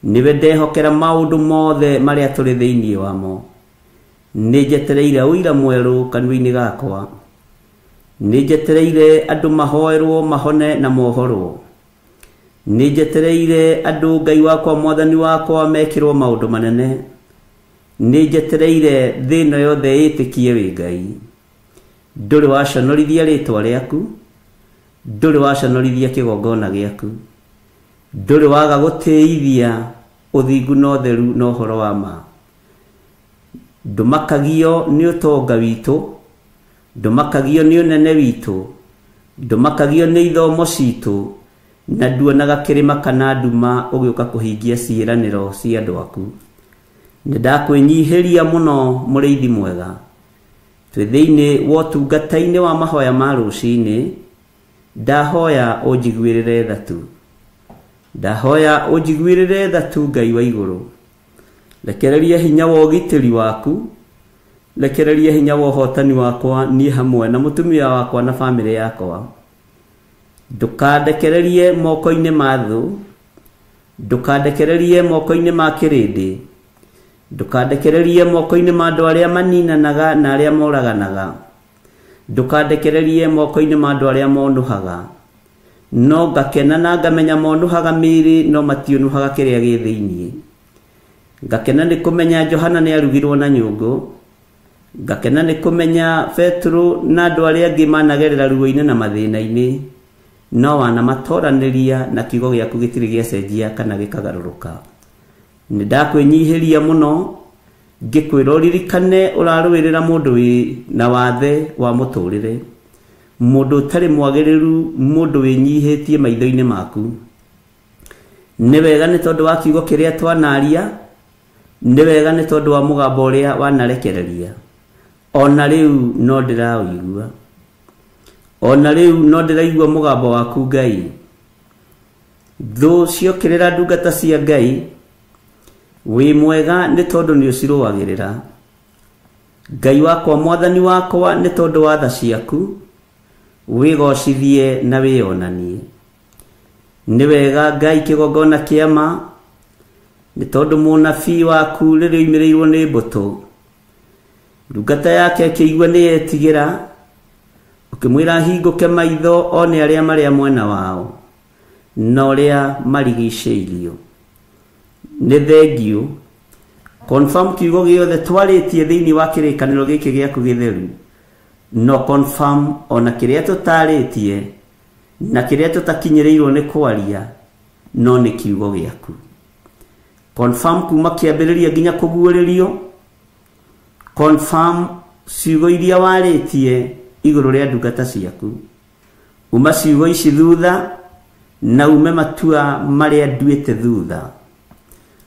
Nĩwe ndehokera maũndũ mothe marĩa tũrĩ thĩinĩ wamo. Nĩ njetereire ũira mwerũ kanua-inĩ gakwa. Nĩ njetereire andũ mahoerwo mahone na mohorwo. Nĩ njetereire andũ Ngai wakwa Mwathani wakwa mekĩrwo maũndũ manene. Nĩ njetereire thĩ ĩno yothe ĩtĩkie wĩ Ngai. Ndũrĩ waconorithia rĩtwa rĩaku. Ndũrĩ waconorithia kĩgongona gĩaku. Ndũrĩ waga gũtĩithia ũthingu na ũtheru na ũhoro wa ma. Ndũmakagio nĩ ũtonga witũ. Ndũmakagio nĩ ũnene witũ. Ndũmakagio nĩ ithomo citũ. Na nduonaga kĩrĩma kana nduma ũgĩũka kũhingia ciĩranĩro cia andũ aku. Nĩ ndakwĩnyihĩria mũno mũrĩithi mwega. Twĩ thĩinĩ wa ũtungata-inĩ wa mahoya ma rũcinĩ. Ndahoya ũnjiguĩrĩre tha tu. Ndahoya ũnjiguĩrĩre tha tu Ngai wa igũrũ. Rekereria hinya wa ũgitĩri waku. Rekereria hinya wa ũhotani wakwa niĩ hamwe na mũtumia wakwa na bamĩrĩ yakwa. Ndũkandekererie moko-inĩ ma thũ. Ndũkandekererie moko-inĩ ma kĩrĩndĩ. Ndũkandekererie moko-inĩ ma andũ arĩa maninanaga na arĩa moraganaga. Ndũkandekererie moko-inĩ ma andũ arĩa monũhaga. No ngakena na ngamenya monũhaga mĩĩrĩ no matiũnũhaga kĩrĩa gĩ thĩinĩ. Ngakena nĩ kũmenya Johana nĩ arugirwo na nyũngũ. Ngakena nĩ kũmenya Petero na andũ arĩa angĩ managerera ruo-inĩ na mathĩna-inĩ. No wanamatoranĩria na kiugo gĩaku gĩtirĩ gĩacenjia kana gĩkagarũrũka. Nĩ ndakwĩnyihĩria mũno ngĩkwĩra ũririkane ũrarũĩrĩra mũndũ wĩ na wathe wa mũtũrĩre. Mũndũ ũtarĩ mwagĩrĩru, mũndũ wĩnyihĩtie maitho-inĩ maku. Nĩ wega nĩ tondũ wa kiugo kĩrĩa twanaria. Nĩ wega nĩ tondũ wa mũgambo ũrĩa wanarekereria. Ona rĩu no ndĩraũigua. Ona rĩu no ndĩraigua mũgambo waku Ngai. Thũ ciokĩrĩra ndungata cia Ngai. Wĩ mwega nĩ tondũ nĩ ũcirũagĩrĩra. Ngai wakwa Mwathani wakwa nĩ tondũ wa tha ciaku. Wĩgocithie na wĩonanie. Nĩ wega Ngai kĩgongona kĩa ma. Nĩ tondũ mũnabii waku rĩrĩa oimĩrĩirwo nĩ mbũtũ. Ndungata yake ĩkĩigua nĩ yetigĩra. Ũkĩmwĩra ahingũke maitho one arĩa marĩa mwena wao na ũrĩa marigicĩirio. Nĩ thengiũ. Confirm kiugo gĩothe twarĩtie thĩinĩ wa kĩrĩkanĩro gĩkĩ gĩaku gĩtheru. No confirm ona kĩrĩa tũtarĩtie na kĩrĩa tũtakinyĩrĩirwo nĩ kwaria no nĩ kiugo gĩaku. Confirm kuma kĩambĩrĩria nginya kũguũrĩrio. Confirm ciugo iria warĩtie igũrũ rĩa ndungata ciaku. Uma ciugo ici thutha na ume matua marĩa nduĩte thutha.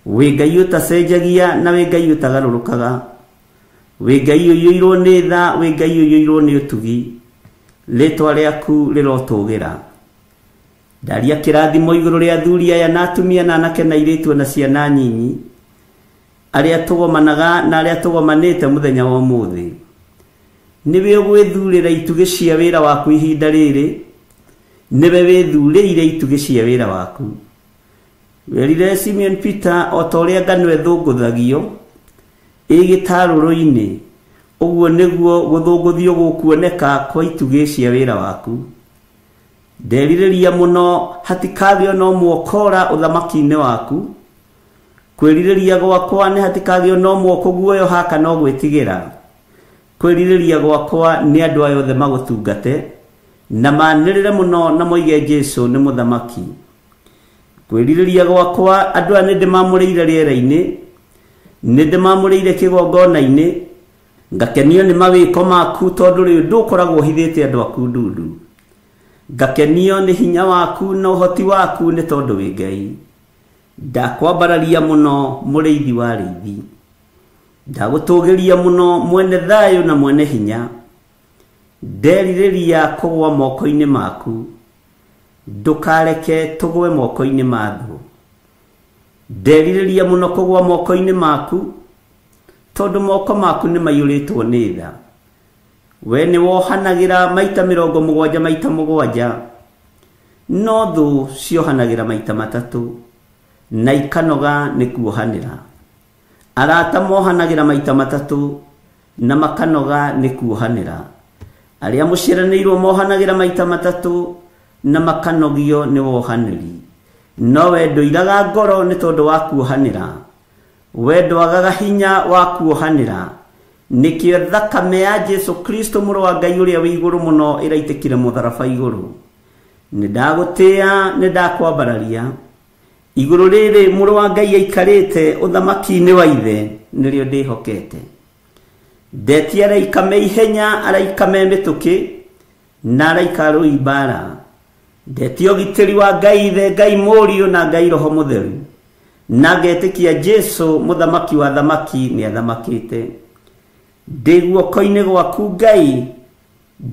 Wĩ Ngai ũtacenjagia na wĩ Ngai ũtagarũrũkaga. Wĩ Ngai ũiyũirwo nĩ tha, wĩ Ngai ũiyũirwo nĩ ũtugi. Rĩtwa rĩaku rĩrotũgĩra. Ndaria kĩrathimo igũrũ rĩa athuri aya na atumia na anake na airĩtu na ciana nyinyi arĩa tũgomanaga na arĩa tũgomanĩte mũthenya wa ũmũthĩ. Nĩwe ũgwĩthurĩra itugĩ cia wĩra waku ihinda rĩrĩ. Nĩwe wĩthurĩire itugĩ cia wĩra waku. Werire Simeon Peter o ta ũrĩa ngano ĩthũngũthagio ĩ gĩtarũrũ-inĩ, ũguo nĩguo gũthũngũthio gũkuoneka kwa itugĩ cia wĩra waku. Nderirĩria mũno hatikagĩo no mwokora ũthamaki-inĩ waku. Kwĩrirĩria gwakwa nĩ hatikagĩo no mwoko guoyoha kana gwĩtigĩra. Kwĩrirĩria gwakwa nĩ andũ aya othe magũtungate na manĩrĩre mũno na moige Jesũ nĩ mũthamaki. Kwĩrirĩria gwakwa andũ aya nĩ ndĩmamũrĩire rĩera-inĩ, nĩ ndĩmamũrĩire kĩgongona-inĩ, ngakenio nĩ mawĩko maku tondũ rĩu ndũkoragwo ũhithĩte andũ aku ndundu. Ngakenio nĩ hinya waku na ũhoti waku nĩ tondũ wĩ Ngai. Ndakwambararia mũno mũrĩithi wa arĩithi. Ndagũtũgĩria mũno mwene thayũ na mwene hinya. Nderirĩria kũgwa moko-inĩ maku, ndũkareke tũgwe moko-inĩ ma thũ. Nderirĩria mũno kũgwa moko-inĩ maku, tondũ moko maku nĩ maiyũrĩtwo nĩ tha. We nĩ wohanagĩra maita 70 maita 7, no thũ ciohanagĩra maita 3 na ikanoga nĩ kuohanĩra. Arata mohanagĩra maita 3 na makanoga nĩ kuohanĩra. Arĩa mũciaranĩirwo mohanagĩra maita 3 na makanogio nĩ wohanĩri. No we ndũiraga ngoro nĩ tondũ wa kuohanĩra. We ndwagaga hinya wa kuohanĩra. Nĩkĩo thakame ya Jesũ Kristo mũrũ wa Ngai ũrĩa wĩ igũrũ mũno ĩraitĩkire mũtharaba igũrũ. Nĩ ndagũtĩĩa, nĩ ndakwambararia. Igũrũ rĩrĩ mũrũ wa Ngai aikarĩte ũthamaki-inĩ wa ithe nĩrĩo ndĩhokete. Ndetia araika me ihenya, araika me mĩtũkĩ, na araika arũi mbara. Ndetia ũgitĩri wa Ngai ithe, Ngai mũriũ na Ngai Roho Mũtheru. Na ngetĩkia Jesũ mũthamaki wa thamaki nĩ athamakĩte. Ndĩ guoko-inĩ gwaku Ngai,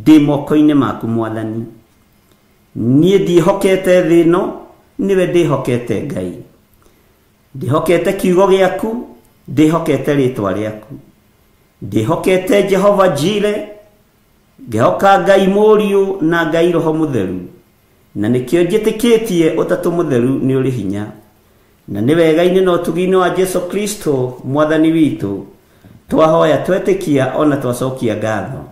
ndĩ moko-inĩ maku Mwathani. Niĩ ndiĩhokete thĩ ĩno, nĩwe ndĩhokete Ngai. Ndĩhokete kiugo gĩaku, ndĩhokete rĩtwa rĩaku. Ndĩhokete Jehova Jire, ngehoka Ngai mũriũ na Ngai Roho Mũtheru. Na nĩkĩo njĩtĩkĩtie ũtatũ mũtheru nĩ ũrĩ hinya. Na nĩ wega-inĩ na ũtugi-inĩ wa Jesũ Kristo Mwathani witũ, twahoya twetĩkia ona twacokia ngatho.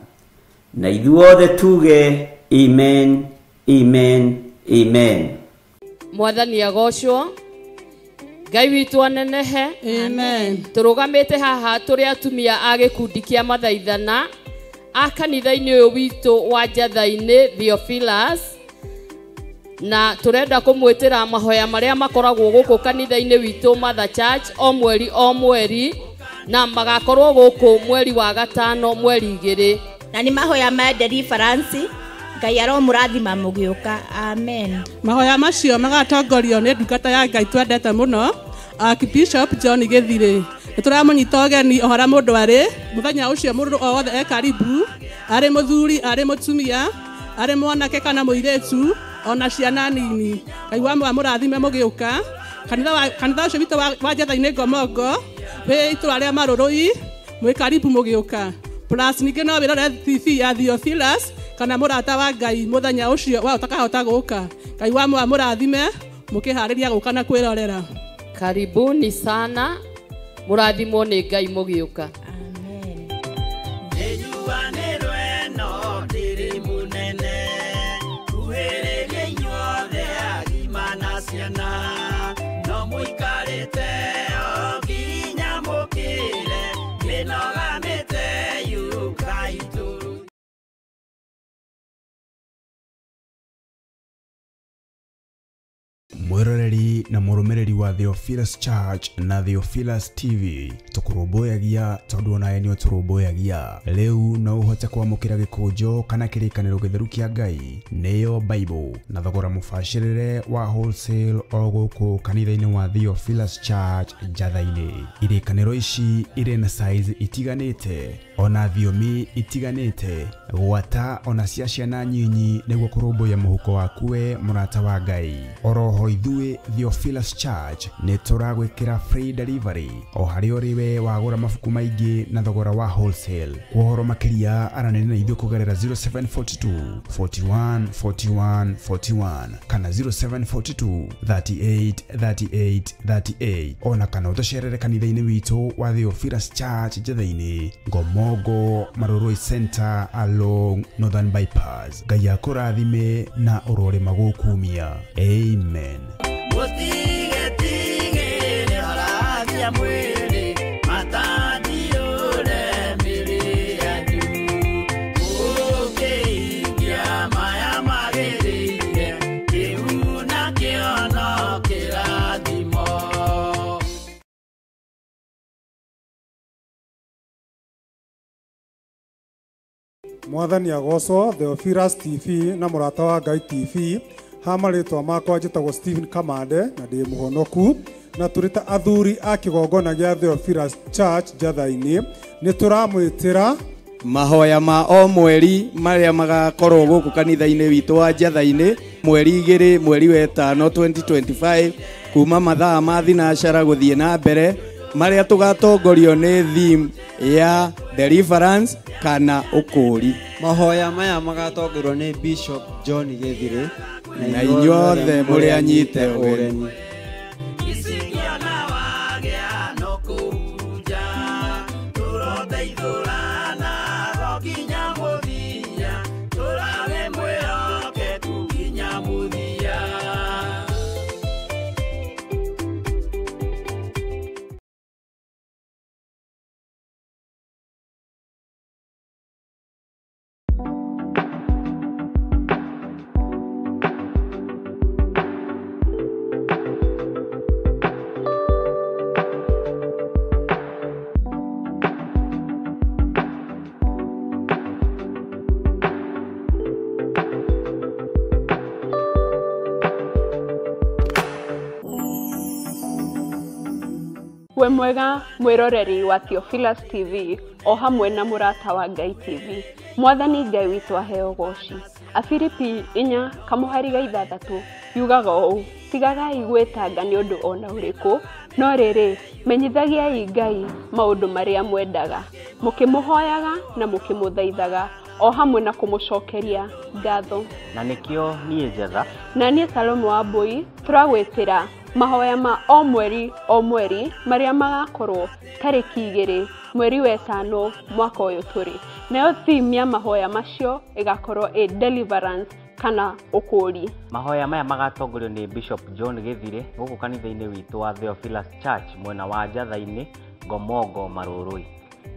Na ithuothe tuge amen, amen, amen. Mwathani agocwo, Ngai witũ anenehe. Amen. Tũrũgamĩte haha tũrĩ atumia a gĩkundi kĩa mathaithana a kanitha-inĩ ũyũ witũ wa Njatha-inĩ Theophilus, na tũrenda kũmwĩtĩra mahoya marĩa makoragwo gũkũ kanitha-inĩ witũ Mother Church o mweri o mweri, na magakorwo gũkũ mweri wa 5 mweri 2. Na nĩ mahoya ma deliverance. Ngai aromũrathima mũgĩũka. Amen. Mahoya macio magatongorio nĩ ndungata ya Ngai twendete mũno, Archbishop John Gĩthirĩ. Nĩ tũramũnyita ũgeni o harĩa mũndũ arĩ, mũthenya ũcio mũndũ o wothe e karibu, arĩ mũthuri, arĩ mũtumia, arĩ mwanake kana mũirĩtu, ona ciana nini. Ngai wa mũrathime mũgĩũka. Kanitha ũcio witũ wa Njatha-inĩ Ngomongo wĩ itũra rĩa Marũrũi, mwĩ karibu mũgĩũka. Plus ningĩ no wĩrore TV ya Theophilus kana mũrata wa Ngai mũthenya ũcio wa ũtakahota gũka. Ngai wa mũrathime mũkĩharĩria gũka na kwĩrorera. Karibuni sana, mũrathimwo nĩ Ngai mũgĩũka. Amen. Mwiroreri na mũrũmĩrĩri wa Theophilus Church na Theophilus TV, tũkũrũmbũyagia tondũ onawe nĩ ũtũrũmbũyagia. Rĩu no ũhote kwamũkĩra gĩkũnjo kana kĩrĩkanĩro gĩtheru kĩa Ngai nĩyo Bible na thogora mũbacĩrĩre wa wholesale o gũkũ kanitha-inĩ wa Theophilus Church Njatha-inĩ. Irĩkanĩro ici irĩ na size itiganĩte ona thiomi itiganĩte, gwata ona cia ciana nyinyi nĩguo kũrũmbũiya mũhuko waku we mũrata wa Ngai. Oroho ithuĩ Theophilus Church nĩ tũragwĩkĩra free delivery o harĩa ũrĩ we wagũra mabuku maingĩ na thogora wa wholesale. Kwa ũhoro makĩria aranĩria na ithuĩ kũgerera 0742 41 41 41 kana 0742 38 38 38, ona kana ũtũcerere kanitha-inĩ witũ wa Theophilus Church Njatha-inĩ, Ngomongo, Marũrũi Center along Northern Bypass. Ngai akũrathime na ũrore magũkumia. Amen. Mwathani agocwo. Theophilus TV na Mũrata wa Ngai TV. Ha marĩtwa makwa njĩtagwo Stephen Kamande na ndĩ mũhonoku, na tũrĩ ta athuri a kĩgongona gĩa Theophilus Church Njatha-inĩ nĩ tũramwĩtĩra mahoya ma o mweri marĩa magakorwo gũkũ kanitha-inĩ witũ wa Njatha-inĩ mweri 2 mweri wa 5 2025 kuma mathaa ma thinacara gũthiĩ na mbere, marĩa tũgatongorio nĩ theme ya deliverance kana ũkũũri. Mahoya maya magatongorio nĩ Bishop John Gĩthirĩ na inyuothe mũrĩ anyite ũgeni. We mwega mwiroreri wa Theophilus TV o hamwe na Mũrata wa Ngai TV. Mwathani Ngai witũ aheo goci. Afilipi 4:6 yugaga ũũ: tigagai gwĩtanga nĩ ũndũ ona ũrĩkũ, no rĩrĩ menyithagiai Ngai maũndũ marĩa mwendaga, mũkĩmũhoyaga na mũkĩmũthaithaga o hamwe na kũmũcokeria ngatho. Na nĩkĩo niĩ Njetha na niĩ Salomo wa Mbui tũragwĩtĩra mahoya ma o mweri o mweri marĩa magakorwo tarĩki 2 mweri wa 5 mwaka ũyũ tũrĩ. Nayo theme ya mahoya macio ĩgakorwo ĩ deliverance kana ũkũũri. Mahoya maya magatongorio nĩ Bishop John Gĩthirĩ gũkũ kanitha-inĩ witũ wa Theophilus Church mwena wa Njatha-inĩ, Ngomongo, Marũrũi.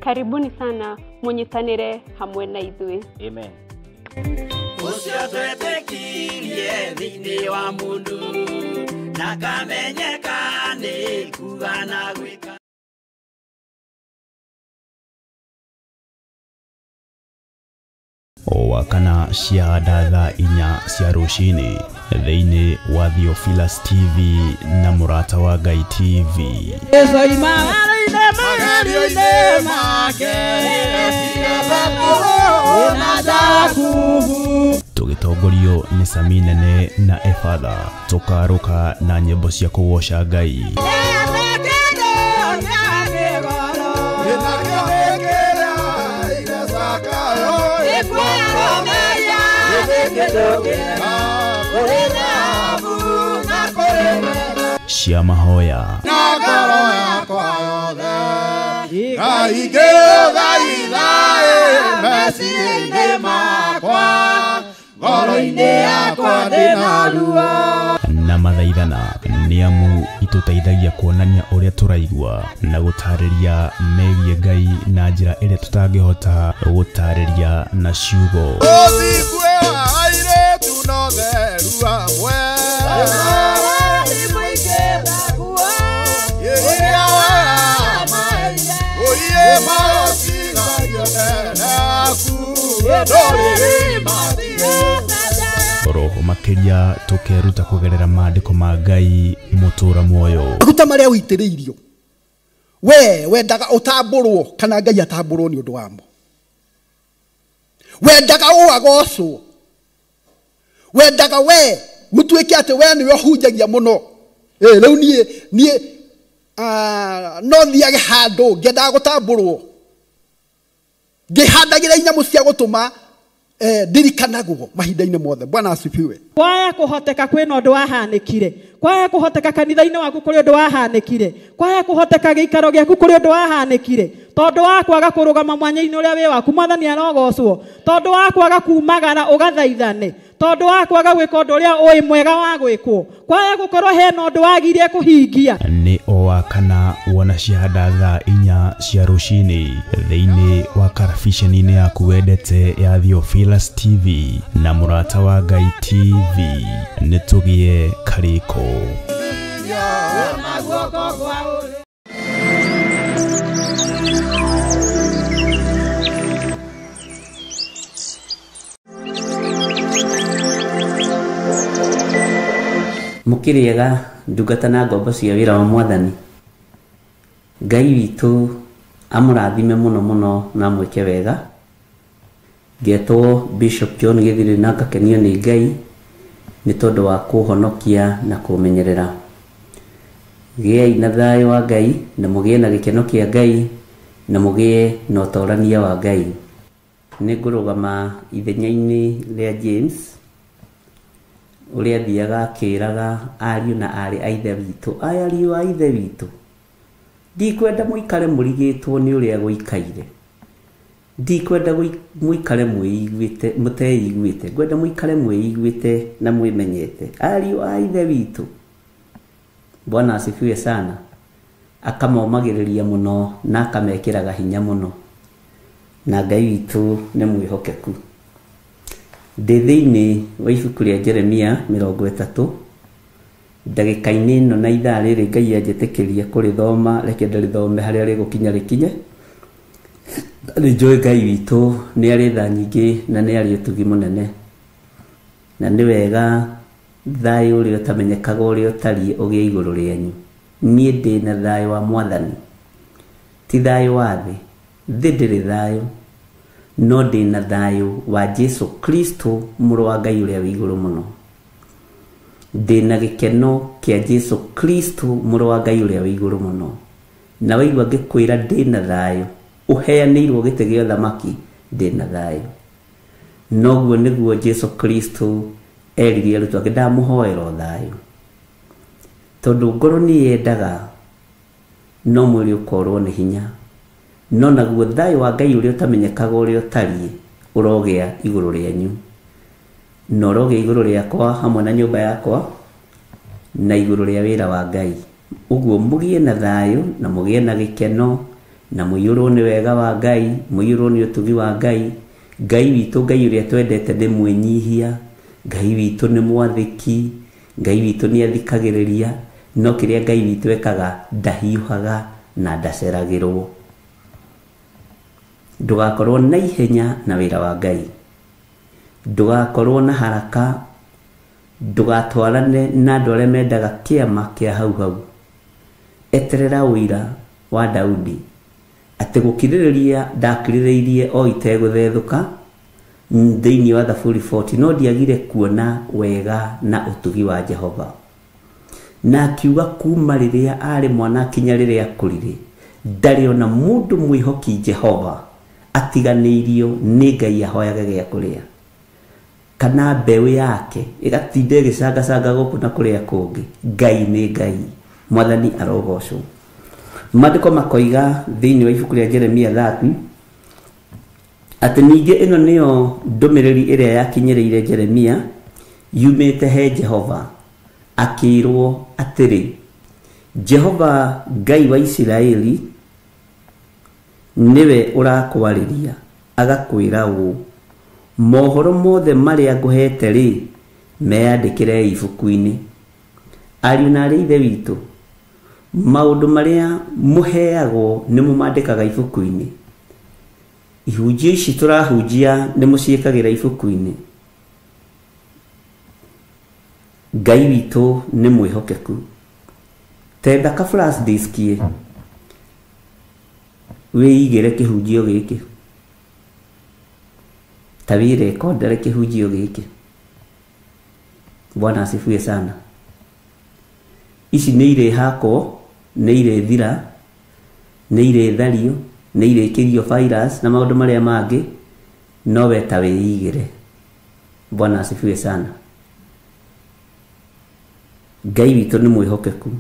Karibuni sana mũnyitanĩre hamwe na ithuĩ. Amen. Ũcio twetĩkirie thĩinĩ wa mũndũ na kamenyeka nĩ kuga na gwĩka. O wakana cia thaa 4 cia rũcinĩ thĩinĩ wa Theophilus TV na Mũrata wa Ngai TV. Tũgĩtongorio nĩ Sami Nene na Efatha, tũkarũka na nyĩmbo cia kũgoca Ngai. Cia mahoya na mathaithana nĩ amu itũteithagia kuonania ũrĩa tũraigua na gũtarĩria megiĩ Ngai na njĩra ĩrĩa tũtangĩhota gũtarĩria na ciugo. Roho makĩria tũkeruta kũgerera maandĩko ma Ngai mũtũra muoyo. Maguta marĩa ũitĩrĩirio we wendaga ũtambũrwo kana Ngai atambũrwo nĩ ũndũ wamo, wendaga ũagocwo, wendaga we gũtuĩke atĩ we nĩwe ũhunjagia mũno. Rĩu niĩ no thiage handũ ngĩendaga gũtambũrwo, ngĩhandagĩra inyamũ cia gũtũma ndirikanagwo mahinda-inĩ mothe. Bwana asifiwe. Kwaya kũhoteka kwĩna ũndũ wahanĩkire, kwaya kũhoteka kanitha-inĩ waku kũrĩ ũndũ wahanĩkire, kwaya kũhoteka gĩikaro gĩaku kũrĩ ũndũ wahanĩkire, tondũ wa kwaga kũrũgama mwanya-inĩ ũrĩa wĩ waku. Mwathani arogocwo. Tondũ wa kwaga kumagara ũgathaithane, tondũ wa kwaga gwĩka ũndũ ũrĩa ũĩ mwega wa gwĩkwo, kwaya gũkorwo hena ũndũ wagirie kũhingia. Nĩ o wa kana wona ciahanda thaa 4 cia rũcinĩ thĩinĩ wa karabiceni-inĩ yaku wendete ya Theophilus TV na Mũrata wa Ngai TV. Nĩ tũgĩe karĩko. Mũkĩrĩega ndungata na ngombo cia wĩra wa mwathani. Ngai witũ amũrathime mũno mũno na amwĩke wega. Ngetwo Bishop John Gĩthiri na ngakenio nĩ Ngai nĩ tondũ wa kũhonokia na kũmenyerera. Gĩai na thayũ wa Ngai na mũgĩe na gĩkeno kĩa Ngai na mũgĩe na ũtorania wa Ngai. Nĩ ngũrũgama ithenya-inĩ rĩa James ũrĩa athiaga akĩraga ariũ na aarĩ a ithe witũ, aya ariũ a ithe witũ, ndikwenda mũikare mũrigĩtwo nĩ ũrĩa gũikaire, ndikwenda mũikare mwĩiguĩte mũteiguĩte, ngwenda mũikare mwĩiguĩte na mwĩmenyete, ariũ a ithe witũ. Bwana asifiwe sana. Akamomagĩrĩria mũno na akamekĩraga hinya mũno, na Ngai witũ nĩ mwĩhokeku. Ndĩ thĩinĩ wa ibuku rĩa Jeremia 30 ndagĩka-inĩ ĩno na ithaa rĩrĩ Ngai anjĩtĩkĩria kũrĩthoma, reke ndĩrĩthome harĩa rĩgũkinya rĩkinye. Nĩ njũĩ Ngai witũ nĩ arĩ tha nyingĩ na nĩ arĩ ũtugi mũnene, na nĩ wega thayũ ũrĩa ũtamenyekaga ũrĩa ũtariĩ ũgĩe igũrũ rĩanyu. Niĩ ndĩ na thayũ wa mwathani, ti thayũ wa thĩ, thĩ ndĩrĩ thayũ, no ndĩ na thayũ wa Jesu Kristo mũrũ wa Ngai ũrĩa wĩ igũrũ mũno. Ndĩ na gĩkeno kĩa Jesu Kristo mũrũ wa Ngai ũrĩa wĩ igũrũ mũno. Na waigua ngĩkwĩra ndĩ na thayũ, ũheanĩirwo gĩtĩ gĩa ũthamaki, ndĩ na thayũ. Noguo nĩguo Jesu Kristo erire arutwo ake, ndamũhoera o thayũ, tondũ ngoro nĩ yendaga no mwĩrĩ ũkorwo nĩ hinya, no naguo thayũ wa Ngai ũrĩa ũtamenyekaga ũrĩa ũtariĩ ũrogĩa igũrũ rĩanyu, na ũrogĩa igũrũ rĩakwa hamwe na nyũmba yakwa na igũrũ rĩa wĩra wa Ngai. Ũguo mũgĩe na thayũ na mũgĩe na gĩkeno na mũiyũrwo nĩ wega wa Ngai, mũiyũrwo nĩ ũtugi wa Ngai. Ngai witũ, Ngai ũrĩa twendete nĩ mwĩnyihia, Ngai witũ nĩ mwathĩki, Ngai witũ nĩ athikagĩrĩria, no kĩrĩa Ngai witũ ekaga ndahiũhaga na ndaceragĩrwo. Ndũgakorwo na ihenya na wĩra wa Ngai, ndũgakorwo na haraka, ndũgatwarane na andũ arĩa mendaga kĩama kĩa hau hau. Eterera ũira wa Daudi atĩ gũkirĩrĩria ndakirĩrĩirie o itegũthethũka thĩinĩ wa Thaburi 40, no ndiagire kuona wega na ũtugi wa Jehova. Na akiuga kuma rĩrĩa arĩ mwana kinya rĩrĩa akũrire, ndarĩ ona mũndũ mwĩhoki Jehova atiganĩirio nĩ Ngai ahoyage gĩa kũrĩa, kana mbeũ yake ĩgatinda ĩgĩcangacanga gũkũ na kũrĩa kũngĩ. Ngai nĩ Ngai, mwathani arogocwo. Maandĩko makoiga thĩinĩ wa ibuku rĩa Jeremia 30 atĩ ningĩ ĩno nĩyo ndũmĩrĩri ĩrĩa yakinyĩrĩire Jeremia yumĩte he Jehova, akĩĩrwo atĩrĩ, Jehova Ngai wa Isiraeli nĩwe ũrakwarĩria agakwĩra ũũ, mohoro mothe marĩa ngũhete rĩ, meyandĩkĩre ibuku-inĩ. Ariũ na aarĩ a ithe witũ, maũndũ marĩa mũheagwo nĩ mũmandĩkaga ibuku-inĩ. Ihunjio ici tũrahunjia nĩ mũciĩkagĩra ibuku-inĩ. Ngai witũ nĩ mwĩhokeku. Tenda ka flash disk wĩigĩre kĩhunjio gĩkĩ, ta wĩrekondere kĩhunjio gĩkĩ. Bwana asifiwe sana. Ici nĩ irĩhakwo, nĩ irĩthira, nĩ irĩthario, nĩ irĩkĩrio virus na maũndũ marĩa mangĩ, no we ta wĩigĩre. Bwana asifiwe sana. Ngai witũ nĩ mwĩhokeku.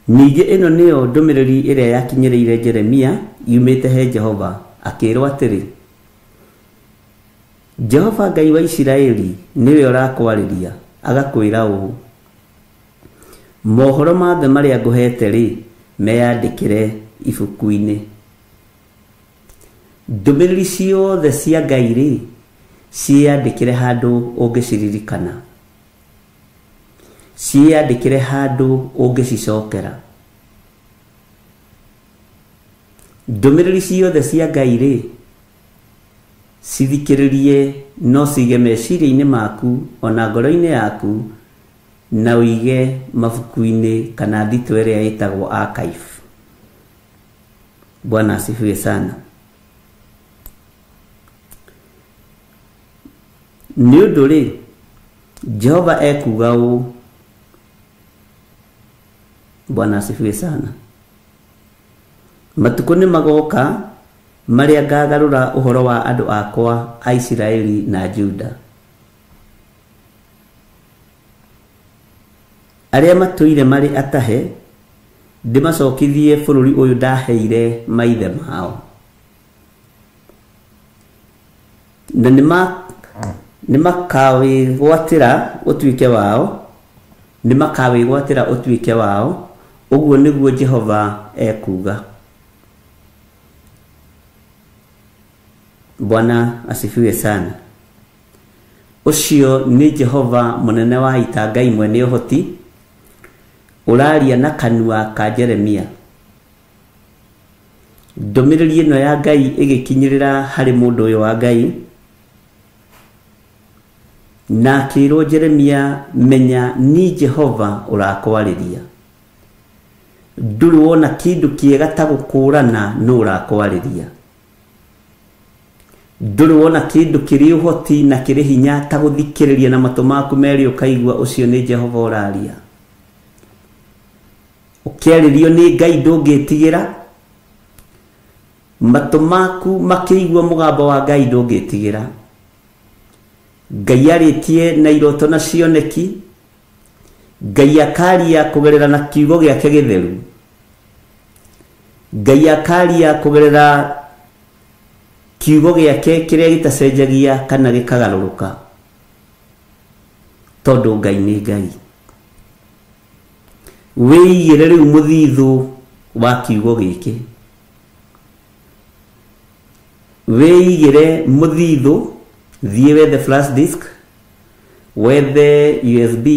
Ningĩ ĩno nĩyo ndũmĩrĩri ĩrĩa yakinyĩrĩire Jeremia yumĩte he Jehova, akĩĩrwo atĩrĩ, Jehova Ngai wa Isiraeli nĩwe ũrakwarĩria agakwĩra ũũ, mohoro mothe marĩa ngũhete rĩ, meyandĩkĩre ibuku-inĩ. Ndũmĩrĩri ciothe cia Ngai rĩ, ciĩyandĩkĩre handũ ũngĩciririkana, ciĩyandĩkĩre handũ ũngĩcicokera. Ndũmĩrĩri ciothe cia Ngai rĩ, cithikĩrĩrie no cige meciria-inĩ maku ona ngoro-inĩ yaku, Na ũige mabuku-inĩ kana thitũ ĩrĩa ĩtagwo archive. Bwana asifiwe sana. Nĩ ũndũ rĩ, Jehova ekuuga ũũ. Bwana asifiwe sana. Matukũ nĩ magoka marĩa ngagarũra ũhoro wa andũ akwa a Isiraeli na Juda, arĩa matũire marĩ atahe, ndĩmacokithie bũrũri ũyũ ndaheire maithe mao. Na nĩmakawĩgwatĩra ũtuĩke wao, nĩmakawĩgwatĩra ũtuĩke wao, ũguo nĩguo Jehova ekuuga. Bwana asifiwe sana. Ũcio nĩ Jehova mũnene wa ita, Ngai mwene ũhoti, ũraria na kanua ka Jeremia. Ndũmĩrĩri ĩno ya Ngai ĩgĩkinyĩrĩra harĩ mũndũ ũyũ wa Ngai, na akĩrwo Jeremia, menya ni Jehova ũrakwarĩria. Ndũrĩ wona kĩndũ kĩega ta gũkũrana nũ ũrakwarĩria. Ndũrĩ wona kĩndũ kĩrĩ ũhoti na kĩrĩ hinya ta gũthikĩrĩria na matũ maku merĩ ũkaigua ũcio nĩ Jehova ũraria. Ũkĩarĩrio nĩ Ngai ndũngĩtigĩra, matũ maku makĩigua mũgambo wa Ngai ndũngĩtigĩra. Ngai arĩtie na iroto na cioneki, Ngai akaria kũgerera na kiugo gĩake gĩtheru, Ngai akaria kũgerera kiugo gĩake kĩrĩa gĩtacenjagia kana gĩkagarũrũka, tondũ Ngai nĩ Ngai. Wĩigĩre rĩu mũthithũ wa kiugo gĩkĩ, wĩigĩre mũthithũ, thiĩ wethe flash disk, wethe USB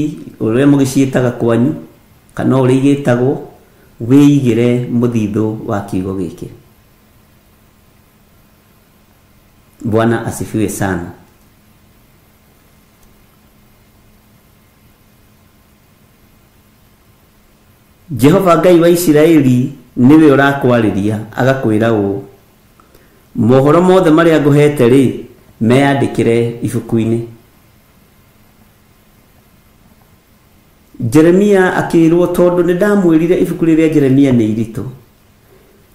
ũrĩa mũgĩciĩtaga kwanyu kana ũrĩa igĩtagwo, wĩigĩre mũthithũ wa kiugo gĩkĩ. Bwana asifiwe sana. Jehova Ngai wa Isiraeli nĩwe ũrakwarĩria agakwĩra ũũ, mohoro mothe marĩa ngũhete rĩ, meyandĩkĩre ibuku-inĩ. Jeremia akĩrwo, tondũ nĩ ndamwĩrire ibuku rĩrĩa Jeremia nĩ iritũ,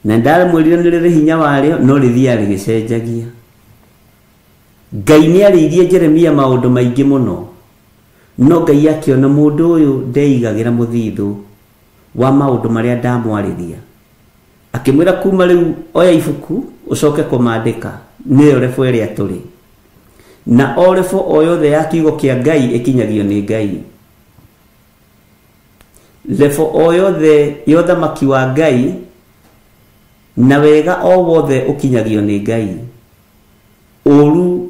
na ndamwĩrire nĩ rĩrĩ hinya warĩo, no rĩthiaga rĩgĩcenjagia. Ngai nĩarĩirie Jeremia maũndũ maingĩ mũno, no Ngai akĩona mũndũ ũyũ ndeigagĩra mũthithũ wa maũndũ marĩa ndamwarĩria. Akĩmwĩra kuma rĩu oya ibuku ũcoke kũmandĩka, nĩyo rebo ĩrĩa tũrĩ. Na o rebo o yothe ya kiugo kĩa Ngai ĩkinyagio nĩ Ngai. Rebo o yothe ya ũthamaki wa Ngai na wega o wothe ũkinyagio nĩ Ngai. Ũru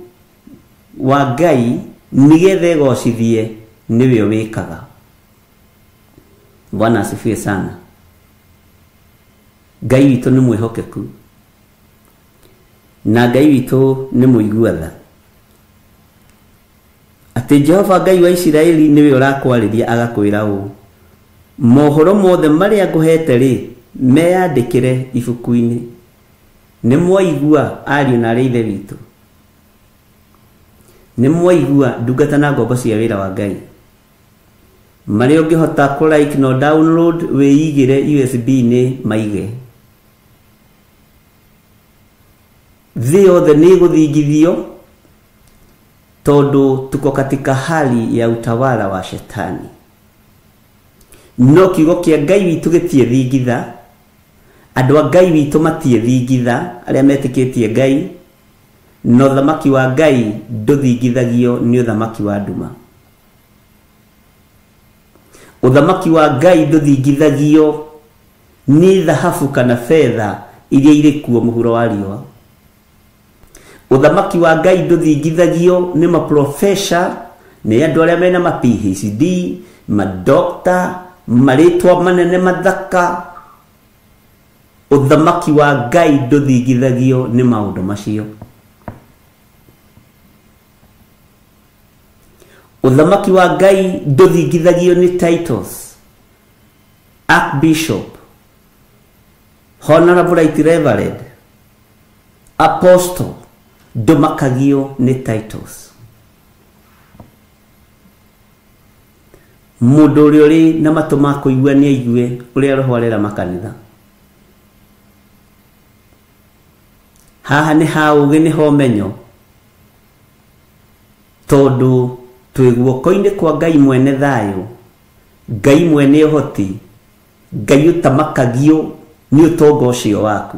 wa Ngai nĩgetha ĩgocithie nĩwe wĩkaga. Bwana asifiwe sana. Ngai witũ nĩ mwĩhokeku, na Ngai witũ nĩ mũigua tha. Atĩ Jehova Ngai wa Isiraeli nĩwe ũrakwarĩria agakwĩra ũũ, mohoro mothe marĩa ngũhete rĩ, meyandĩkĩre ibuku-inĩ. Nĩ mwaigua ariũ na arĩ ithe witũ, nĩ mwaigua ndungata na ngombo cia wĩra wa Ngai. Marĩa ũngĩhota kũ like no download wĩigĩre USB-inĩ maige. Thĩ yothe nĩ ĩgũthingithio, tondũ tuko katika hali ya utawala wa shetani. No kiugo kĩa Ngai witũ gĩtiĩthingitha, andũ a Ngai witũ matiĩthingitha, arĩa metĩkĩtie Ngai, no ũthamaki wa Ngai ndũthingithagio nĩ ũthamaki wa nduma. Ũthamaki wa Ngai ndũthingithagio nĩ thahabu kana betha iria irĩ kuo mũhuro wa riũa. Ũthamaki wa Ngai ndũthingithagio nĩ maprofesa, nĩ andũ arĩa mena ma PhD, madokta, marĩtwa manene mathaka. Ũthamaki wa Ngai ndũthingithagio nĩ maũndũ macio. Ũthamaki wa Ngai ndũthingithagio nĩ titles. Archbishop, Honorable Right Reverend, Apostle, ndũmakagio nĩ titles. Mũndũ ũrĩa ũrĩ na matũ ma kũigua nĩ aigue ũrĩa Roho arera makanitha. Haha nĩ ha ũũgĩ nĩ ho ũmenyo, tondũ twĩ guoko-inĩ kwa Ngai mwene thayũ, Ngai mwene ũhoti, Ngai ũtamakagio nĩ ũtonga ũcio waku,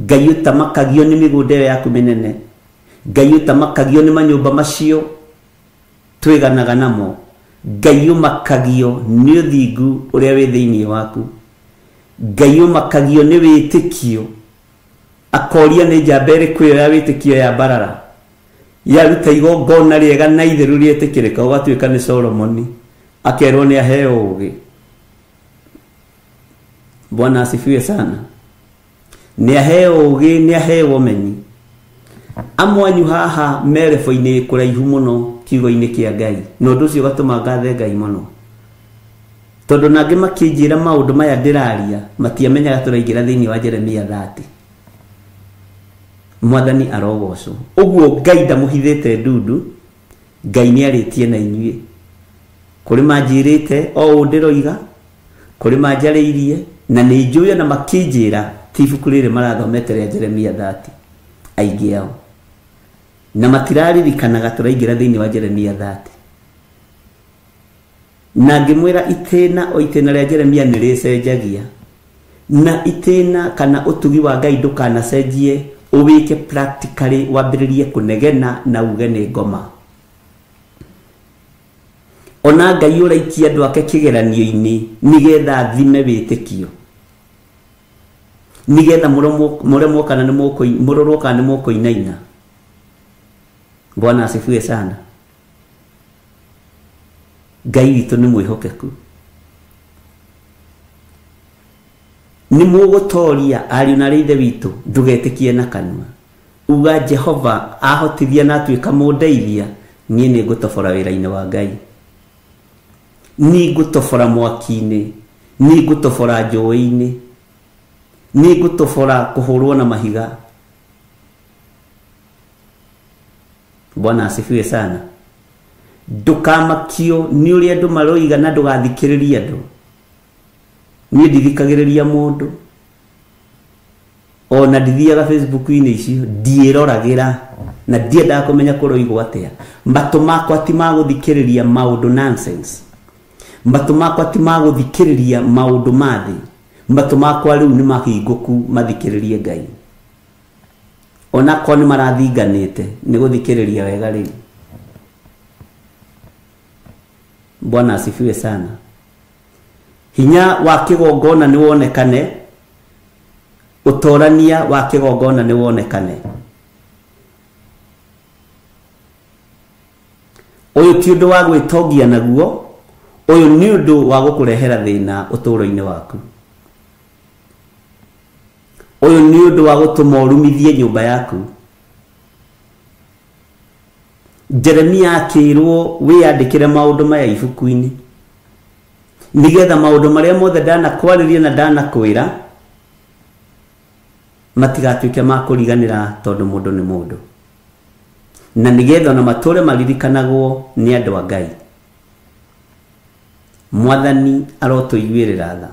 Ngai ũtamakagio nĩ mĩgũnda ĩyo yaku mĩnene, Ngai ũtamakagio nĩ manyũmba macio twĩganaga namo, Ngai ũmakagio nĩ ũthingu ũrĩa wĩ thĩinĩ waku, Ngai ũmakagio nĩ wĩtĩkio, akoria nĩ njamba ĩrĩkũ ĩyo ya wĩtĩkio ya mbarara yaruta igongona rĩega na itheru rĩetĩkĩrĩka, ũgatuĩka nĩ Solomoni, akerwo nĩ aheo ũũgĩ. Bwana asifiwe sana. Nĩ aheo ũũgĩ, nĩ aheo ũmenyi. Amwe anyu haha merebo-inĩ kũraihu mũno kiugo-inĩ kĩa Ngai, na ũndũ ũcio ũgatũma ngathe Ngai mũno, tondũ nangĩ makĩnjĩra maũndũ maya ndĩraria matiamenyaga tũraingĩra thĩinĩ wa Jeremia 30. Mwathani arogocwo. Ũguo Ngai ndamũhithĩte ndundu, Ngai nĩ arĩtie na inyuĩ. Kũrĩ manjĩrĩte o ũũ ndĩroiga, kũrĩ manjarĩirie, na nĩ njũĩ na makĩnjĩra ti ibuku rĩrĩ marathomete rĩa Jeremia 30 aingĩ ao, na matiraririkanaga tũraingĩra thĩinĩ wa Jeremia 30. Na ngĩmwĩra itĩna o itĩna rĩa Jeremia nĩ rĩcenjagia, na itĩna kana ũtugi wa Ngai ndũkanacenjie, ũwĩke practically, wambĩrĩrie kũnegena na uge nĩ ngoma. Ona Ngai ũraikia andũ ake kĩgeranio-inĩ nĩgetha athime wĩtĩkio, nĩgetha mũremwo kana nĩ mũrorwo kana nĩ mũkũinaina. Bwana asifiwe sana. Ngai witũ nĩ mwĩhokeku. Nĩ mũgũtoria ariũ na ithe witũ, ndũgetĩkie na kanua. Uga Jehova ahotithia na atuĩka mũndeithia, niĩ nĩ ngũtobora wĩra-inĩ wa Ngai, nĩ ngũtobora mwaki-inĩ, nĩ ngũtobora njũĩ-inĩ, nĩ ngũtobora kũhũrwo na mahiga. Bwana asifiwe sana. Ndũkamakio nĩ ũrĩa andũ maroiga na ndũgathikĩrĩrie andũ. Niĩ ndithikagĩrĩria mũndũ, ona ndithiaga Facebook-inĩ icio, ndiĩroragĩra na ndiendaga kũmenya kũroigwo atĩa. Matũ makwa ti ma gũthikĩrĩria maũndũ nonsense, matũ makwa ti ma gũthikĩrĩria maũndũ ma thĩ, matũ makwa rĩu nĩ mahingũku mathikĩrĩrie Ngai. Onakorwo nĩ marathinganĩte nĩ gũthikĩrĩria wega rĩu. Bwana asifiwe sana. Hinya wa kĩgongona nĩ wonekane, ũtorania wa kĩgongona nĩ wonekane. Ũyũ ti ũndũ wa gwĩtongia naguo, ũyũ nĩ ũndũ wa gũkũrehera thĩna ũtũũro-inĩ waku. Ũyũ nĩ ũndũ wa gũtũma ũrumithie nyũmba yaku. Jeremia akĩrwo wĩyandĩkĩre maũndũ maya ibuku-inĩ, nĩgetha maũndũ marĩa mothe ndanakwarĩria na ndanakwĩra matigatuĩke ma kũriganĩra, tondũ mũndũ nĩ mũndũ, na nĩgetha ona matũre maririkanagwo nĩ andũ a Ngai. Mwathani arotũiguĩrĩra tha.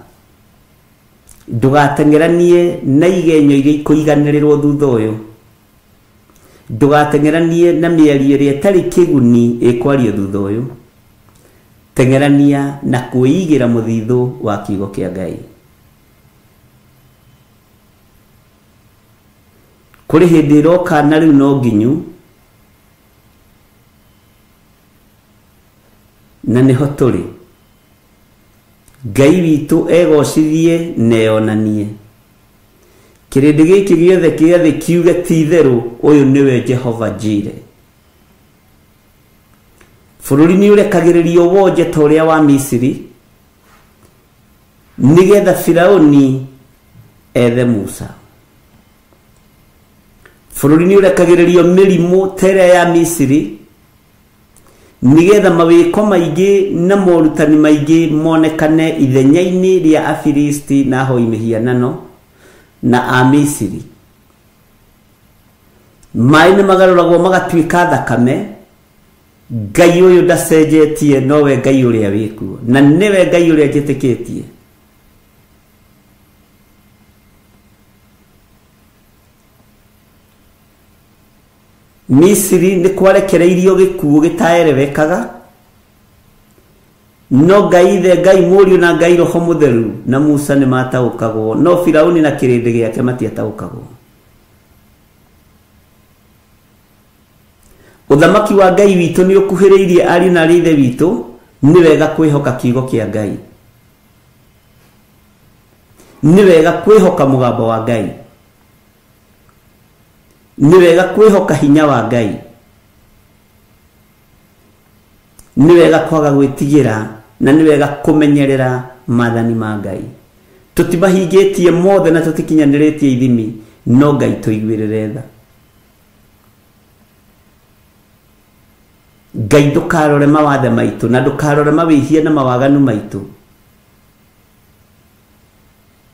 Ndũgateng'eranie na igenyo iria ikũiganĩrĩrwo thutha ũyũ, ndũgateng'eranie na mĩario ĩrĩa ĩtarĩ kĩguni ĩkwario thutha ũyũ. Teng'erania na kwĩigĩra mũthithũ wa kiugo kĩa Ngai. Kũrĩ hĩndĩ ĩroka na rĩu no nginyu, na nĩho tũrĩ. Ngai witũ egocithie na eyonanie. Kĩrĩndĩ gĩkĩ gĩothe kĩa thĩ kiuge ti itherũ ũyũ nĩwe Jehova Jire. Bũrũri nĩ ũrekagĩrĩrio wonje ta ũrĩa wa Misiri, nĩgetha Firaũni ethe Musa. Bũrũri nĩ ũrekagĩrĩrio mĩrimũ ta ĩrĩa ya Misiri, Nigetha mawĩko maingĩ na morutani maingĩ monekane ithenya-inĩ rĩa Afilisti na ahoi mĩhianano na Amisiri. Maĩ nĩ magarũragwo magatuĩka thakame. Ngai ũyũ ndacenjetie, nowe Ngai ũrĩa wĩkuo na nĩwe Ngai ũrĩa njĩtĩkĩtie. Misiri nĩ kwarekereirio gĩkuũ gĩtaerewekaga, no Ngai Ithe, Ngai Mũriũ na Ngai Roho Mũtheru na Musa nĩ mataũkagwo, no Firauni na kĩrĩndĩ gĩake matiataũkagwo. Ũthamaki wa Ngai witũ nĩ ũkuhĩrĩirie ariũ na aarĩ a Ithe witũ. Nĩ wega kwĩhoka kiugo kĩa Ngai, nĩ wega kwĩhoka mũgambo wa Ngai, nĩ wega kwĩhoka hinya wa Ngai, nĩ wega kwaga gwĩtigĩra na nĩ wega kũmenyerera maathani ma Ngai. Tũtimahingĩtie mothe na tũtikinyanĩrĩtie ithimi, no Ngai tũiguĩrĩre tha. Ngai ndũkarore mawathe maitũ na ndũkarore mawĩhia na mawaganu maitũ.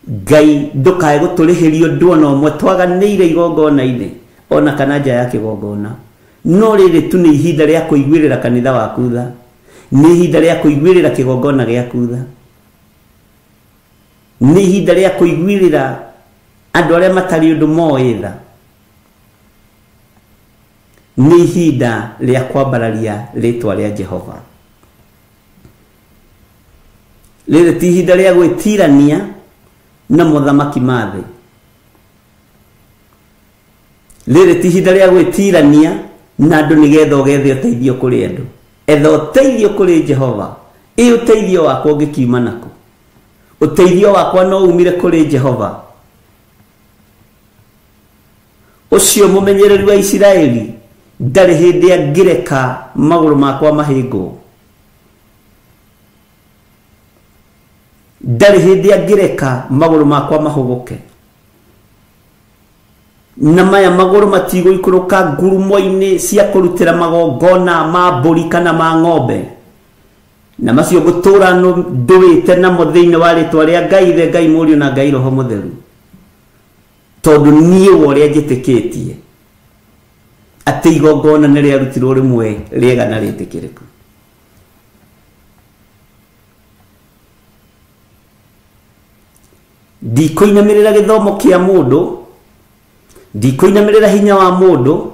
Ngai ndũkae gũtũrĩhĩria ũndũ ona ũmwe twaganĩire igongona-inĩ ona kana nja ya kĩgongona. No rĩrĩ tu nĩ ihinda rĩa kũiguĩrĩra kanitha waku tha, nĩ ihinda rĩa kũiguĩrĩra kĩgongona gĩaku tha, nĩ ihinda rĩa kũiguĩrĩra andũ arĩa matarĩ ũndũ moĩ tha, nĩ ihinda rĩa kwambararia rĩtwa rĩa Jehova. Rĩrĩ ti ihinda rĩa gwĩtirania na mothamaki ma thĩ. Rĩrĩ ti ihinda rĩa gwĩtirania na andũ nĩgetha ũgethe ũteithio kũrĩ andũ. Etha ũteithio kũrĩ Jehova. Ĩ ũteithio wakwa ũngĩkiuma nakũ? Ũteithio wakwa no umire kũrĩ Jehova, ũcio mũmenyereri wa Isiraeli. Ndarĩ hĩndĩ angĩreka magũrũ makwa mahĩngwo, ndarĩ hĩndĩ angĩreka magũrũ makwa mahũgũke, na maya magũrũ matigũikũrũka ngurumo-inĩ cia kũrutĩra magongona ma mbũri kana ma ng'ombe, na macio ngũtũũra ndũĩte namo thĩinĩ wa rĩtwa rĩa Ngai Ithe, Ngai Mũriũ na Ngai Roho Mũtheru, tondũ niĩ wa ũrĩa njĩtĩkĩtie atĩ igongona nĩ rĩarutirwo rĩmwe rĩega na rĩtĩkĩrĩku. Ndikũinamĩrĩra gĩthomo kĩa mũndũ, ndikũinamĩrĩra hinya wa mũndũ,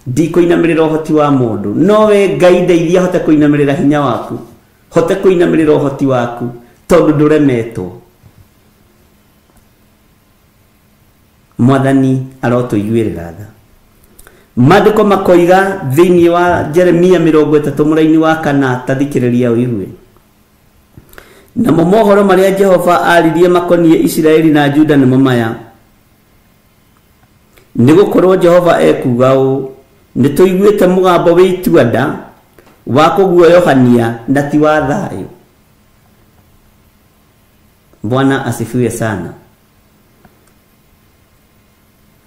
ndikũinamĩrĩra ũhoti wa mũndũ, no we Ngai ndeithia hote kũinamĩrĩra hinya waku, hote kũinamĩrĩra ũhoti waku, tondũ ndũremetwo. Mwathani arotũiguĩrĩra tha. Maandĩko makoiga thĩinĩ wa Jeremia 30 mũraini wa 4, ta thikĩrĩria ũigue. Namo mohoro marĩa Jehova aaririe makoniĩ Isiraeli na Juda nĩmo maya: nĩgũkorwo Jehova ekuuga ũũ, nĩtũiguĩte mũgambo wĩ itua-nda wa kũguoyohania na ti wa thayũ. Bwana asifiwe sana.